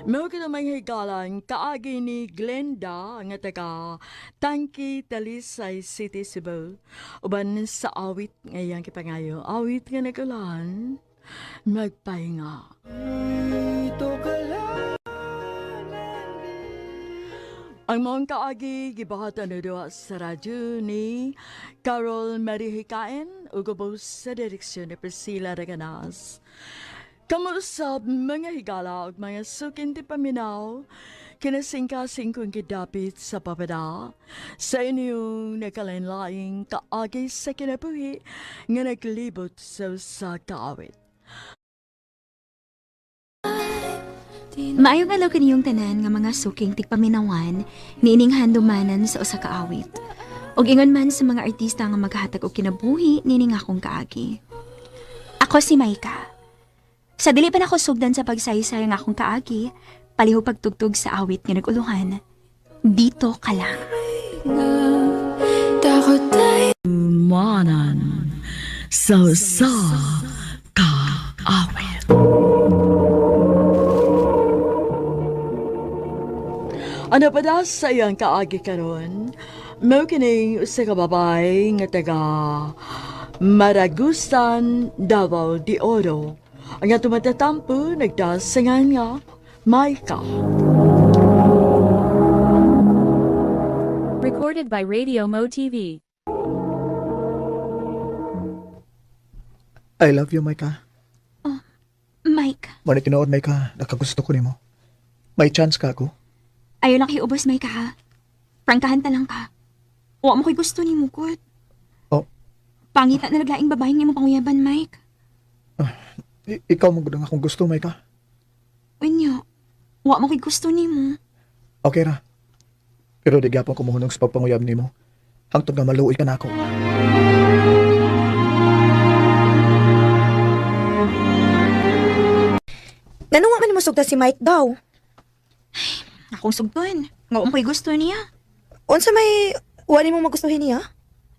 Mao kinamay higalan kaagi ni Glenda nga taga Tangki, Talisay City, Cebu. Uban sa awit nga iyang kipangayo. Awit nga nag-ulan, magpahinga. Dito ka lang. Ang maong kaagi gibahatan na duha sa radyo ni Carol Marie Hikain ug ubos sa direksyon ni Priscilla Reganas. Kamuusab mga higala ug mga sukin ti paminaw, kinasingkasing kong gidapit sa papada sa inyong nakalain-laing kaagi sa kinabuhi nga naglibot sa usa ka awit. Maayong adlaw kaniyong tanan nga mga suking tigpaminawan niining handumanan sa usa ka awit. Ug ingon man sa mga artista nga maghatag og kinabuhi niining akong kaagi. Ako si Maika. Sa dili pa nako sugdan sa pagsaysay ang akong kaagi, palihog pagtugtog sa awit nga nag-uluhan. Dito ka lang. Manan sa usa ka awit. Ano pa da sa iyang kaagi karon? Mao kining usa ka babae nga taga Maragusan, Davao de Oro. Ang atong matatampo nagdasingan nga Maika. Recorded by Radio Mo TV. I love you, Micah. Mike, Muna tinuod, Micah, nakagusto ko nimo. May chance ka ako. ayaw lang kayo ubos, Mike, ha? Prangkahan ta lang ka. Wa mo ko'y gusto ni Mukot. Oh. Pangita na naglaing babaeng imong panguyaban, Mike. Ikaw mo gud ang akong gusto, Micah. Unya, wa mo ko'y gusto nimo. Okay ra. Pero di gyapon ko mohunong sa pagpanguyab nimo. Hangtod nga maluoy ka nako. Nanuwa man mo sugta si Mike daw. Akong sugton. Nga wa mo ko'y gusto niya. Unsa may wala mo magustuhin niya?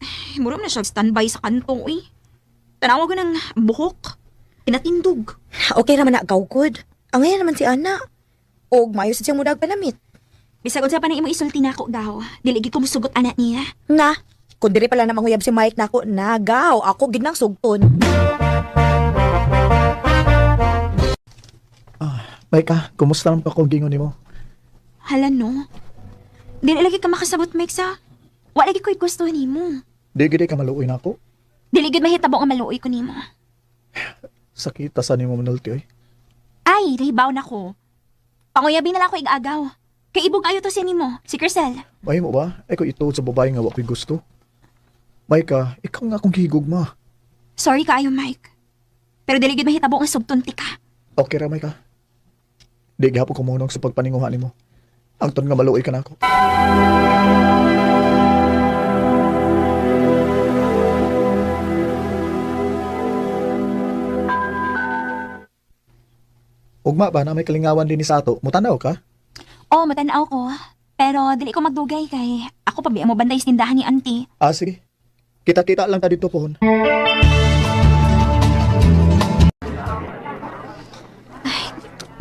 Ay, mura man na siya standby sa kanto, uy. Tanawa ko ng buhok. Tinatindog. Okay raman na gawgod. Ang ngayon naman si Ana. Og maayo sad siyang mudag panamit. Bisag unsa pa na imo isulti nako daw. Dili gid ko musugot anak niya. Na, kung diri pala na manguyab si Mike nako, nagaw ako gid nang sugton. Micah, kumusta naman pa akong gingon nimo? Hala no. Dili lagi ka makasabot, Mike, sa. Wa lagi ko'y gusto nimo. Di gid ka maluoy nako. Dili gid mahitabo nga maluoy ko nimo. Sakita sa nimo manulti oy. Ay, nahibaw na ko. Panguyabi na lang ako igagaw. Kay ibog ayo to si nimo, si Crisel. Mahimo ba? Ay ko ituod sa babae nga wa ko'y gusto. Micah, ikaw nga akong gihigugma. Sorry kaayo, Mike. Pero dili gid mahitabo nga sugton ti ka. Okay ra, Micah. Di gihapon ko mohunong sa pagpaninguha nimo. Hangtod nga maluoy ka nako. Ugma ba na may kalingawan din ni Sato? Mutanaw ka? Oh, matanaw ko. Pero dili ko magdugay kay ako pa biya mo banday sa tindahan ni auntie. Ah, sige. Kita-kita lang ta dito pohon.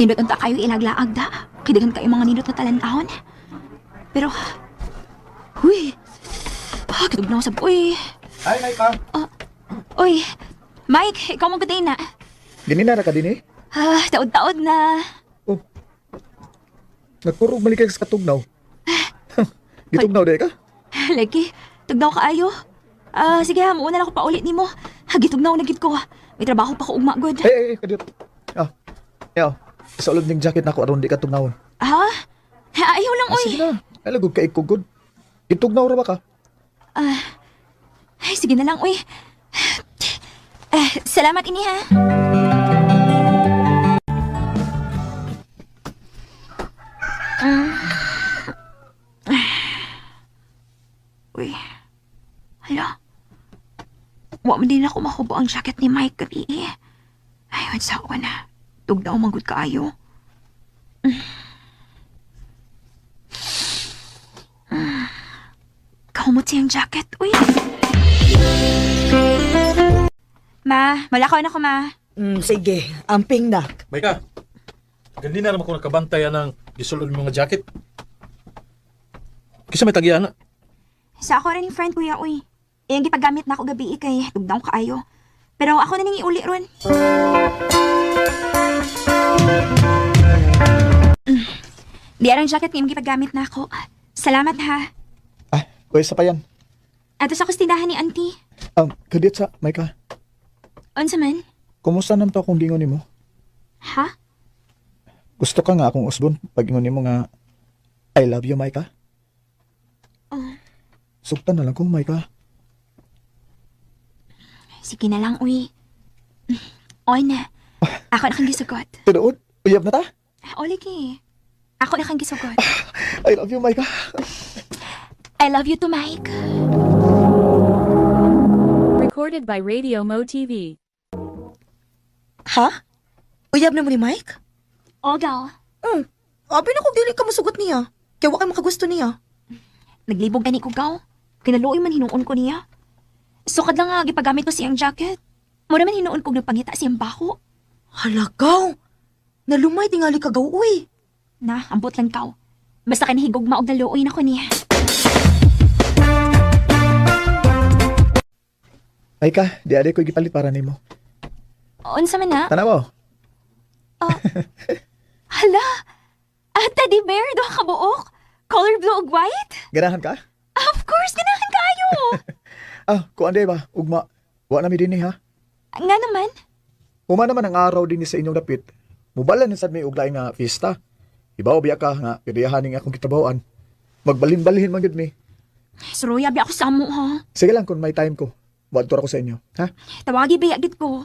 Nindot unta kayo ilaglaag da. Kay daghan kayo mga nindot na talan-awon. Pero, huy, ah, katugnaw sab uy. Ay, Micah. Uy, Mike, ikaw man na. Ganina ra ka din eh. Ah, taod-taod na. Nagkurog malikay sa katugnaw. Gitugnaw di ka? Lagi, tugnaw kaayo. Ah, sige ha, muuna lang ako paulit nimo. Gitugnaw na gid ko. May trabaho pa ko ugma gud. Ay, ay, ay, kadiyot. Ah, yaw. Sa ulod ning jacket nako aron di ka tugnawon. Ha? Ayaw lang, Ah, uy. sige na. Ay, lagod ka ikugod. Gitugnaw ra ba ka? Ah, ay, sige na lang, uy. Eh, salamat ini ha. Uy. Hala. Wa man din ako mahubo ang jacket ni Mike gabi eh. Ay, sa na. Tugnaw manggod kaayo. Kahumot siyang jacket. Uy. Ma, malakaw na ko, ma. Sige, amping nak. Micah, ganina naman ko nakabantay ng gisulod mo nga jacket. Kisa may tagya na. Sa ako rin yung friend, kuya, uy. Iyang gipagamit na ako gabi eh, kay tugnaw kaayo. Pero ako na ning iuli ron. Di arang jacket nga imong gipagamit na ako. Salamat ha. Ah, kuya sa pa yan. Ato sa tindahan ni auntie. Kadiyot sa, Micah. Unsa man? Kumusta naman to akong gingon nimo? Ha? Gusto ka nga akong usbon pag ingon nimo nga I love you, Micah. Oh. Sugtan na lang ko, Micah. Sige na lang, uy. Oy na. Ako na kang gisugot. Tinuod, uyab na ta. O, lagi. Ako na kang gisugot. I love you, Micah. I love you too, Mike. Recorded by Radio Mo TV. Ha? Uyab na mo ni Mike? O, gal. Abi na kung dili ka masugot niya. Kaya wa kay makagusto niya. Naglibog gani ko, gaw. Kinaluoy man hinuon ko niya. Sukad lang nga, gipagamit ko siyang jacket. Mura man hinuon kog nagpangita siyang bako. Halagaw! Nalumay tingali ka gaw, uy. Na, ambot lang kaw. Basta kanahigog maog naluoy na ko niya. Micah, di adi ko gipalit para nimo. Unsa man na? Tanaw. Hala! Ah, teddy bear, duha ka buok. Color blue ug white? Ganahan ka? Of course, ganahan kaayo. Ah, kuan ba? Ugma. Wa na mi dinhi ha. Nga naman. Huma naman ang araw din sa inyong dapit. Mubala na sad may uglay nga fiesta. Ibaw biya ka nga piriyahan ning akong kitabawan. Magbalhin-balhin man gyud mi. Suruya biya ako sa amo ha. Sige lang kung may time ko. Wadto ra ko sa inyo, ha? Tawagi biya gid ko.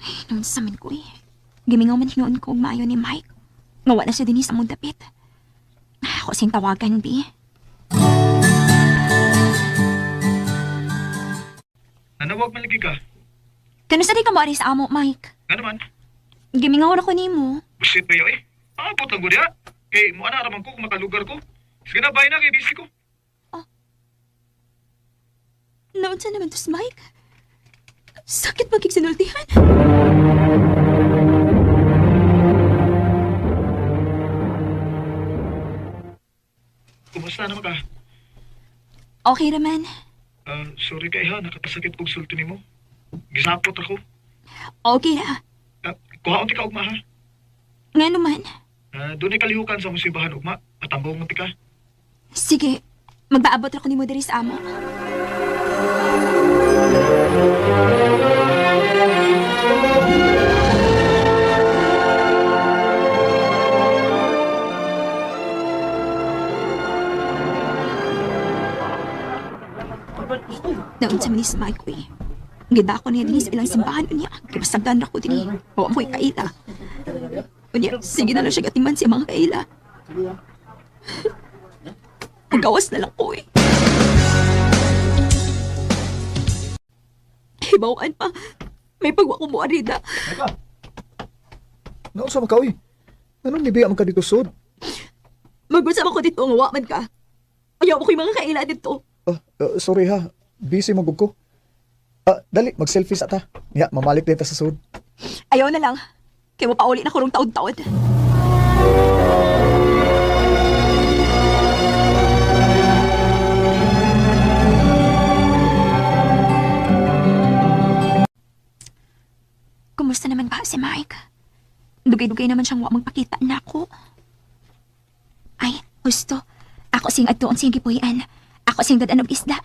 Ay, noon sa min ko eh. Gimingaw man hinuon ko og maayo ni Mike. Nga wa na siya dinhi sa among dapit. Ako sing tawagan, bi. Nanawag man lagi ka. Kano sa di ka mo ari sa amo, Mike? Nga naman, Gimingaw ra ko nimo. busit ba eh? Aabot lang gud ya. Kay mo ana raman ko kung makalugar ko. Sige na, bye na kay busy ko. Noon sa naman to si Mike. Sakit magkiksinultihan. Kumusta naman ka? Okay raman. Ah, sorry kay ha, nakapasakit og sulti nimo. Gisapot ako. Okay ra. Uh, kuhaon ti ka ugma ha. Nga naman. Ah, doon ay kalihukan sa musibahan ugma. Patambong mo ti ka. Sige, magpaabot ra ko nimo diri sa amo. Naon sa manis Mike eh. Gida ako niya dinhi sa ilang simbahan unya. Kibasagdan ra ko dinhi. Wa mo'y kaila. Unya, sige na lang siya gatiman sa mga kaila. Pagawas na lang ko eh. Hibawan pa. May pagwa ko mo arida. Teka. Naon sa makaw eh? Anong nibiya man ka dito sod? Mag-usap ako dito nga wa man ka. Ayaw ko yung mga kaila dito. Ah, sorry ha. Busy magug ko. Ah, dali, mag-selfie sa ta. Ya, mamalik din ta sa sod. Ayaw na lang. Kaya mo pauli na kurong taod-taod. Kumusta naman ba si Mike? Dugay-dugay naman siyang wa magpakita na ako. Ay, gusto. Ako sing adtuon sing gipuy-an. Ako sing dad-an og isda.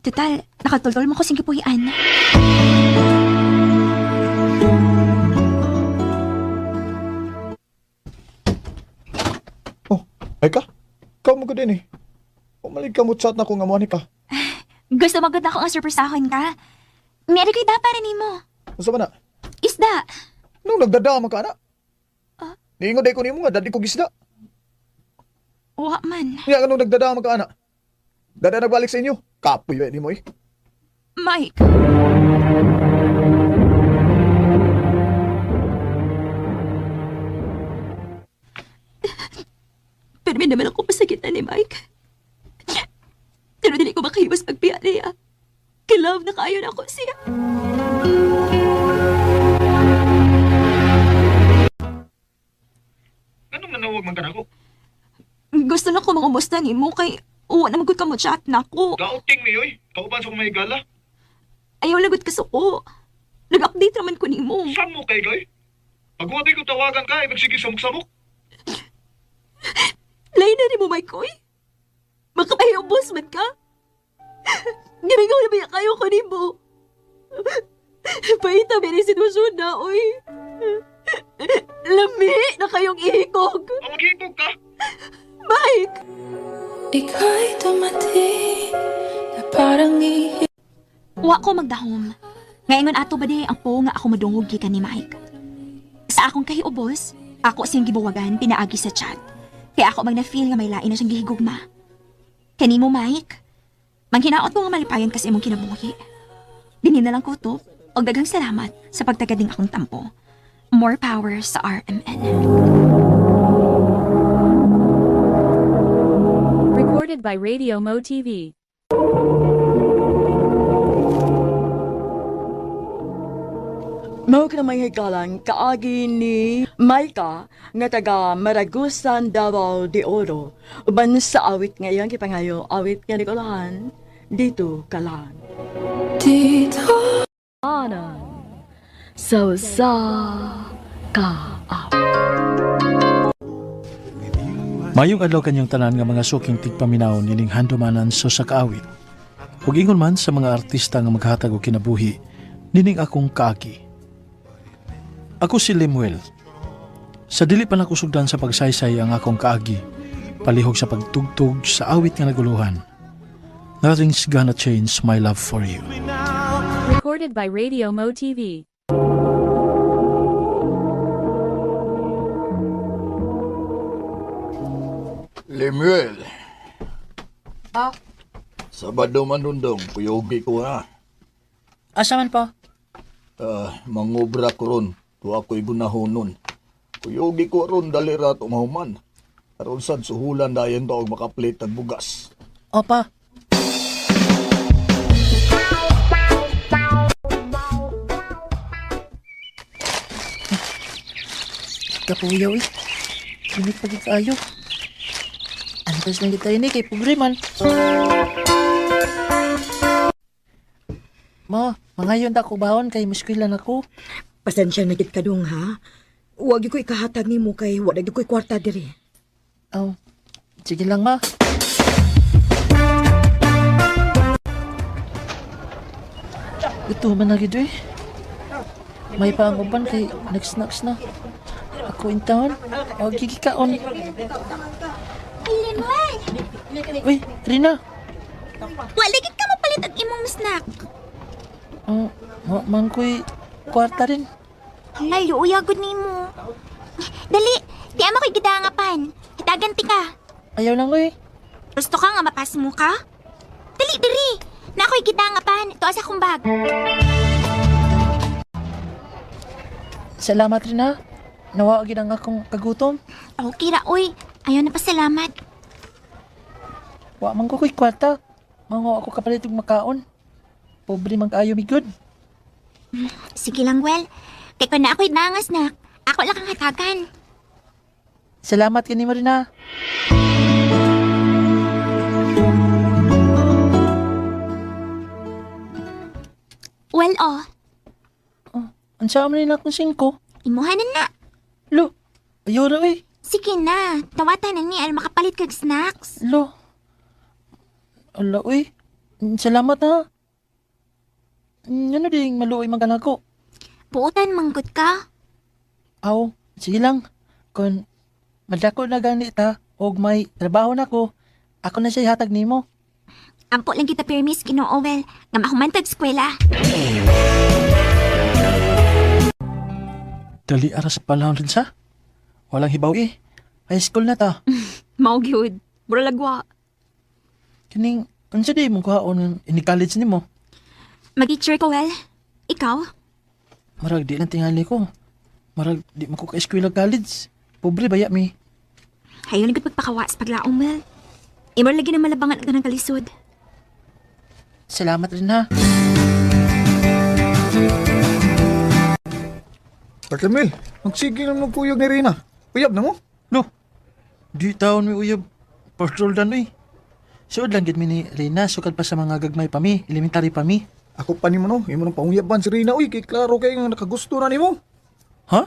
Total, nakatultol mo ko sing gipuy-an. Oh, ay ka? Ikaw mo din eh. Umalig ka mo chat na kung amuan ka. Gusto magod ako ang surpresahon ka. Meron ko'y para nimo. Unsa man na? Isda. Nung nagdadama ka na. Niingon day ko nimo nga dadi ko gisda. Wa man. Nga nung nagdadama ka ana. Dada nagbalik sa inyo. Kapoy ba nimo eh. Mike. Pero may naman ako pasakitan ni Mike. Pero dili ko makahiwas pagbiya niya. Kilove na kayo na ako siya. Anong nanawag man ka nako? Gusto na ko mangumusta ni mo kay uwa na magud ka mo chat na ako. Gauting ni oy. Kauban sa kong may gala. Ayaw lagot ka suko. Nag-update raman ko nimo. Saan mo kay gay? Pagwatay ko tawagan ka, ay magsige samok-samok. Lain na ni mo, Mike, oy. Makapahiyobos man ka. Gimingaw na ba kayo ko nimo? Paita ba ni sitwasyon na, oy. Lami na kayong ihikog. Ang maghigog ka. Mike! Ika'y dumating na parang ihi Wa ko magdahom. Ngayon ato ba di ang po nga ako madungog gikan ni Mike. Sa akong kahiubos, ako siyang gibuwagan pinaagi sa chat. Kaya ako mag na-feel nga may lain na siyang gihigugma. Kanimo Mike, manghinaot ko nga malipayon kasi imong kinabuhi. Dinhi na lang ko to, og daghang salamat sa pagtagad ning akong tampo. More power sa RMN. Recorded by Radio Mo TV. Mao ka na may hikalang kaagi ni Maika nga taga Maragusan, Davao de Oro. Uban sa awit nga iyang gipangayo, awit nga Nicolahan, dito kalan. Dito Anan. So sa ka With you Mayong adlaw kanyang tanan nga mga suking tigpaminaw nining handumanan sa sakaawit. Ug ingon man sa mga artista nga maghatag og kinabuhi nining akong kaagi. Ako si Lemuel. Sa dili pa nakusugdan sa pagsaysay ang akong kaagi, palihog sa pagtugtog sa awit nga naguluhan. Nothing's gonna change my love for you. Recorded by Radio Mo TV. Lemuel, Ah, Sabado man dundong, kuyogi ko ha. Asa man pa? Ah, mangobra ko ron, tuwa ko'y gunahonon. Kuyogi ko ron, dali ra tumahuman. Aron sad suhulan dayon to og makaplit ang bugas. Opa. Kapuyaw eh. Init pa gid kaayo. Antos lang gid tayo ni kay pobre man. Ma, mangayon ta ko baon kay muskwela na ko. Pasensya na gid kadung ha. Wa gyud ko ikahatag nimo kay wa na gyud ko'y kwarta diri. Aw, sige lang ma. Ito man na gid eh. May pa ang uban kay nagsnacks na. Ako in town. O gigikaon. Lemuel, Uy, Rina. wala gid ka mapalit og imong snack. Oh, wa man ko'y kwarta rin. Hala, luoy agad nimo. Dali, di ama ko'y gidangapan. Hitagan ti ka. Ayaw lang uy. Gusto ka nga mapas mo ka? Dali, diri. Na ako'y gidangapan. Ito sa akong bag. Salamat Rina. Nawa gid ang akong kagutom. Okay ra, oy. Ayaw na pasalamat. Wa man ko ko'y kwarta. Mango ako kapalit og makaon. Pobre man kaayo mi good. Sige lang, well. Kay kun na ako'y dangas na, ako lang kang hatagan. Salamat kanimo Rina. Well, oh. Unsa man nila akong singko? Imuha na na. Lo, ayaw ra uy. Sige na. Tawatan na ni aron makapalit kag snacks. Lo. Ala uy. Salamat ha. Ano ding maluoy man kanako? Puutan mangkot ka. Aw, sige lang. Kun madako na gani ta og may trabaho na ko, ako na siya hatag nimo. Ampo lang kita permis Ginoo well nga mahumantag eskwela. Dali aras panahon rin sa. Walang hibaw eh. High school na ta. Mao gyud. Mura lagwa. Kining unsa di mo kuhaon ini college nimo? Mag-teacher ko well. Ikaw? Marag di lang tingali ko. Marag di man ko ka-eskwela college. Pobre baya mi. Hayo lang gud pagpakawa sa paglaom well. Imo lagi na malabangan ang kanang kalisod. Salamat rin ha. Lemuel, magsige lang magkuyog ni Rina. Uyab na mo? No. Di taon mi uyab. Patrol dan uy. Suod lang gid mi ni Rina sukad pa sa mga gagmay pa mi, elementary pa mi. Ako pa nimo no, imo nang panguyaban si Rina uy, kay klaro kay nga nakagusto na nimo. Ha?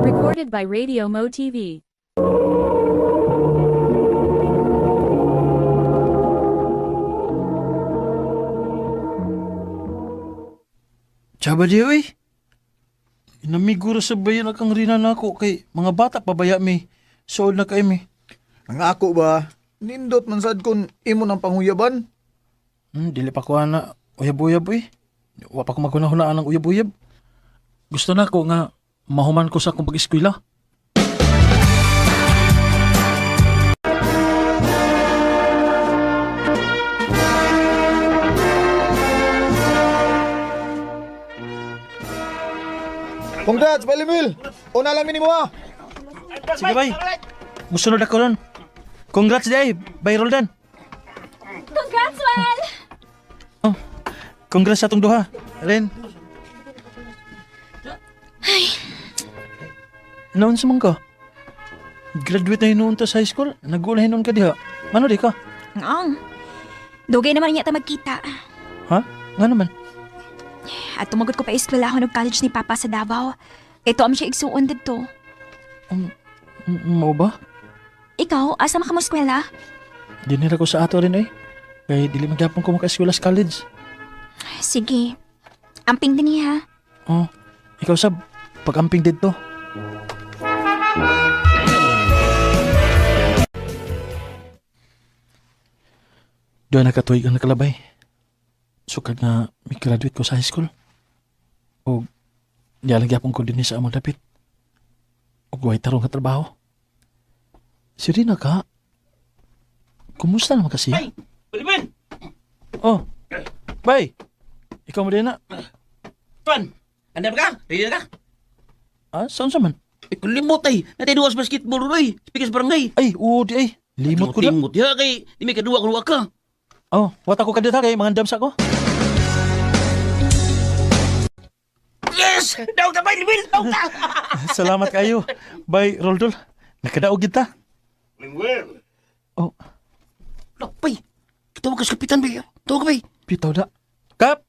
Recorded by Radio Mo TV. Tsaba di uy. Inamigura sa bayan akang Rina nako kay mga bata pa baya mi. Suod na kay mi. Ang ako ba, nindot man sad kun imo nang panguyaban. Dili pa ko ana uyab-uyab uy. Wa pa ko maghuna-hunaan ang uyab-uyab. Gusto na ko nga mahuman ko sa akong pag-eskwela. Congrats, Bay Lemuel. Una lang nimo ha. Sige bay. Musunod ako ron. Congrats day, bay Roldan. Congrats, well! Oh, congrats sa atong duha. Ren. Ay, Noon sa man ka? Graduate na hinuon ta sa high school. Nag-ula hinuon ka diha. Mano di ka? ngong. Dugay naman niya ta magkita. Ha? Nga naman. At tumagod ko pa eskwela ako college ni Papa sa Davao. Ito am siya igsuon didto. Mao ba? Ikaw, asa man ka mo eskwela? Dinira ko sa ato rin eh. Kay dili magyapon ko maka-eskwela sa college. Sige. Amping din ha. Oh, ikaw sab, pag-amping didto. Doon nakatuig ang nakalabay. Sukad nga may graduate ko sa high school. O niya lang gyapon ko dinhi sa among dapit. Og way tarong nga trabaho. Si Rina ka, kumusta naman kasi? Ay, Balibin! Oh, bay! Ikaw mo din na. Pan, andar ka? Ready na ka? Ah, saan sa man? Eh, kulimot ay. Natay duwa sa basketball roy. Speaker sa barangay. Ay, oo di ay. Limot ko na. Limot ya kay di may kaduwa kung ka. Oh, wata ko kadita kay mga sa ko. Yes! Daw ta bay, Libil! Daw ta! Salamat kayo. Bay, Roldol. Nakadaog kita. Lingwell! Oh. Lakpay! Tawag ka sa kapitan bay. Tawag ka bay. Pitaw da. Kap!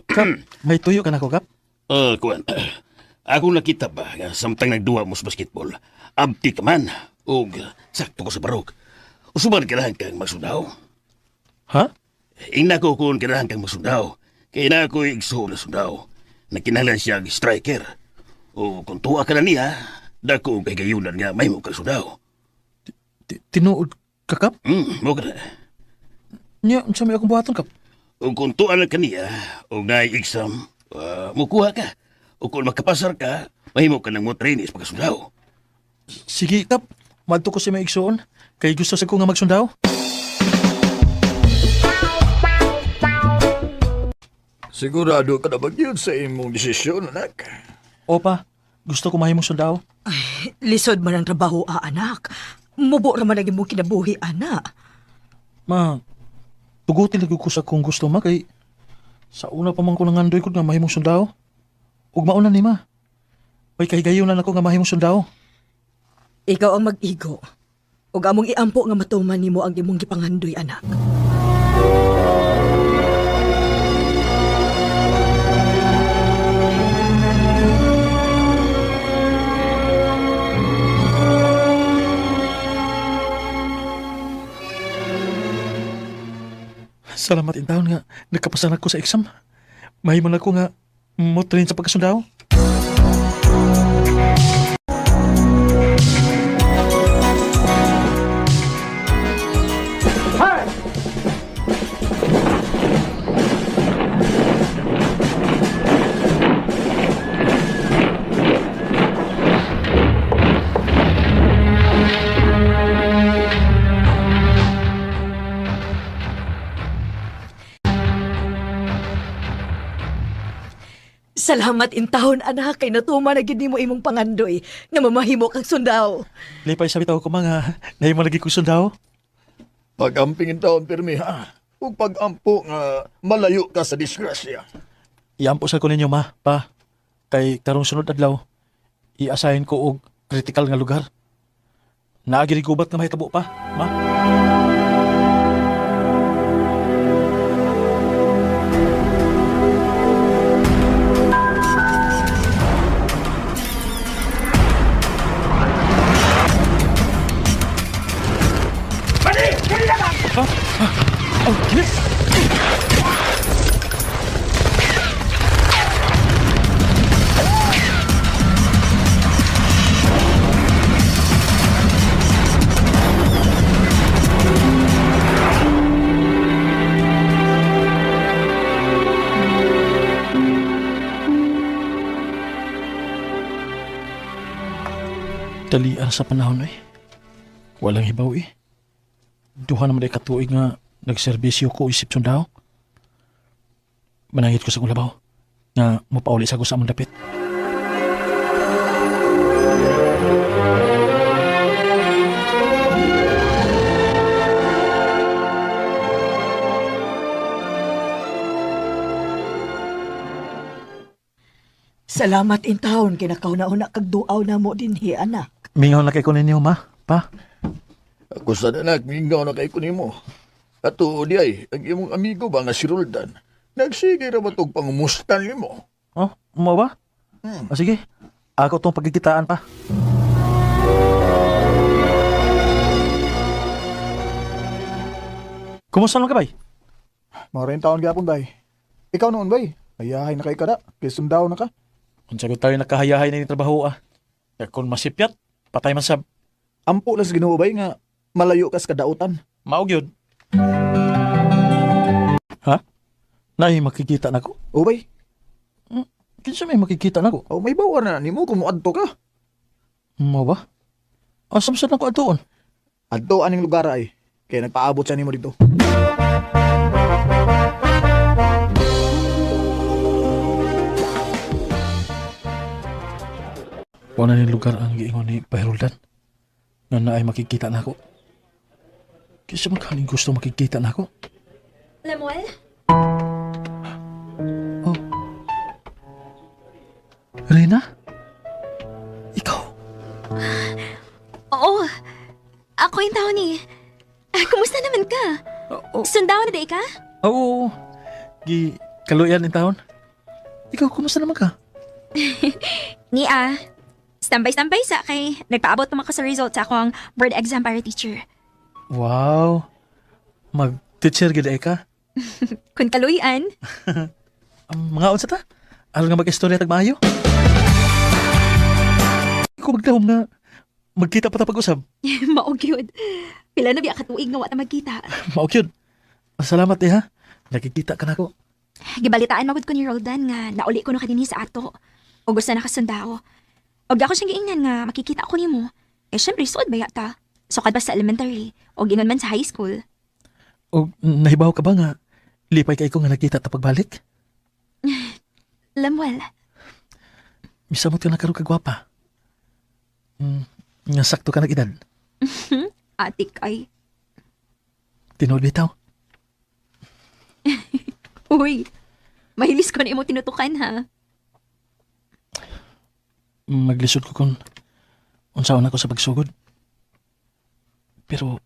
Kap, may tuyo ka na ko, Kap? Kuan. Ako nakita ba nga samtang nagduwa mo sa basketball, abti ka man, og sakto ko sa barog. Usuban kailangan kang magsundaw. Ha? Ingna ko kung kailangan kang magsundaw. Kaya na ako igsuon na sundaw. Nakinahanglan siya og striker. O kung tuwa ka na niya, dako og kahigayunan nga may mo kang sundaw. Tinuod ka, Kap? Mo ka na. Nya, unsa may akong buhaton, Kap? O kung tuwa na kaniya, og naay exam, mukuha ka. O kung makapasar ka, mahimo ka ng mo training sa pagkasundaw. Sige, Kap. Madto ko si may igsuon. Kay gusto sa ko nga magsundaw. Sigurado ka na ba yun sa imong desisyon, anak? Opa, gusto ko mahimong sundao. Lisod man ang trabaho, ah, anak. Mubo ra man ang imong kinabuhi, anak. Ma, tugutin lagi ko sa kung gusto ma kay sa una pa man ko nangandoy ko nga mahimong sundao. Ug mauna ni ma. May kahigayunan ako nga mahimong sundao. Ikaw ang mag-igo. Ug among iampo nga matuman nimo ang imong gipangandoy, anak. Salamat in taon nga nagkapasan ako sa exam. Mahimo na ko nga mo train sa pagkasundao. Salamat in taon, anak, kay natuman na gid nimo imong pangandoy nga mamahimo kang sundao. Lipay sa bitaw ko mga nahimo lagi ko sundao. Pag-amping in taon, pirmi, ha? Ug pag-ampo nga malayo ka sa disgrasya. Iampo sa ko ninyo ma, pa. Kay karong sunod adlaw, i-assign ko og critical nga lugar. Naagi gubat nga mahitabo pa, ma. Oh, kilit! Dalian sa panahon eh. Walang hibaw eh. Duha naman ay katuig nga nagserbisyo ko isip sundao. Manangit ko sa kong labaw nga mopauli sa ko sa among dapit. Salamat in taon kay nakauna-una kag duaw na mo dinhi, anak. Mingaw na kay ko ninyo, ma, pa. Ako sa anak, mingaw na kay ko nimo. Ato di ay, ang imong amigo ba nga si Roldan, nagsige ra ba tog pangumustan nimo? Oh, mo ba? Ah, sige. Ako tong pagkikitaan pa. Kumusta naman ka, bay? Mga rin taon gyapon bay. Ikaw noon bay. Ayahay na kay kada. Kay sundaw na ka. Kung sagot tayo nakahayahay na yung trabaho ah. Kaya kung masipyat, patay man sab. Ampo lang sa Ginoo bay nga malayo kas kadautan. Maog yun. Ha? Nay, makikita na ko? O bay. Kinsa may makikita na ko? O may bawa na nimo kung moadto ka. Mo ba? Asam sa nako adtoon? Adto aning lugar ay. Kay nagpaabot siya nimo dito. Wala ni lugar ang giingon ni Paheruldan. Nga na ay makikita na ako. Kisa man kaning gusto makikita na ako. Lemuel? Oh. Rina? Ikaw? Oo. Ako yung tao ni. Kumusta naman ka? Sundaw na di ka? Oo. Gi kaluyan ni taon. Ikaw, kumusta naman ka? Ni ah. Standby-standby sa kay nagpaabot naman ko sa result sa akong board exam para teacher. Wow. Mag-teacher gid ay ka. Kung kaluyan. Ang mga unsa ta? Aron nga mag-istorya tag maayo. Ko magdahom nga magkita pa ta pag-usab. Maog yun. Pila na biya katuig nga wa ta magkita. Maog yun. Salamat eh ha. Nakikita ka na ako. Gibalitaan magud ko ni Roldan nga nauli ko no kadini sa ato. O gusto na kasundao. Og ako siyang giingnan nga makikita ko nimo. Eh syempre suod ba ta? Sukad ba sa elementary o gingon man sa high school. O nahibaw ka ba nga lipay kay ko nga nakita ta pagbalik? Lemuel, Misamot ka na karon kagwapa. Nga sakto ka nag-edad. Atik ay. Tinuod bitaw. Uy, mahilis ko na imo tinutukan ha. Maglisod ko kung unsaon ako sa pagsugod. Pero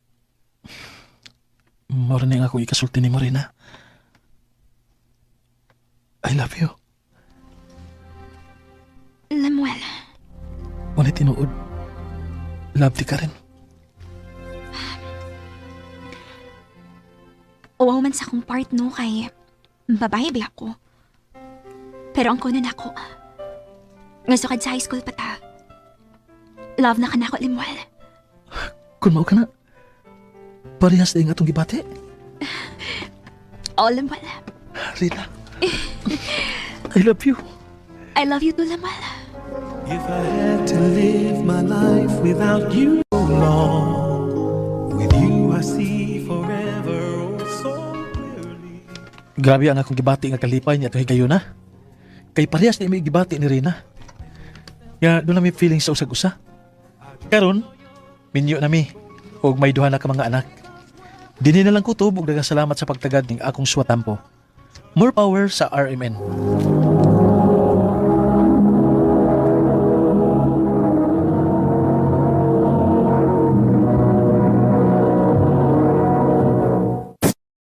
mao ra ni ang akong ikasulti nimo Rina. I love you. Lemuel, Wala tinuod. Love di ka rin. uwaw man sa akong part no kay babae ba ako. Pero ang kuno nako. Nga sukad sa high school pa ta. Love na ka nako, Lemuel. Kung mao ka na, parehas na yung atong gibati. Oo, Lemuel. Rina, I love you. I love you too, Lemuel. If I had to live my life without you long, with you I see forever oh so clearly. Grabe ang akong gibati nga kalipay niya atong higayuna. Kay parehas na imi gibati ni Rina. Nga doon na may feeling sa usag-usa. Karon, minyo na mi og may duha na ka mga anak. Dini na lang kutob og daghang salamat sa pagtagad ning akong swatampo. More power sa RMN.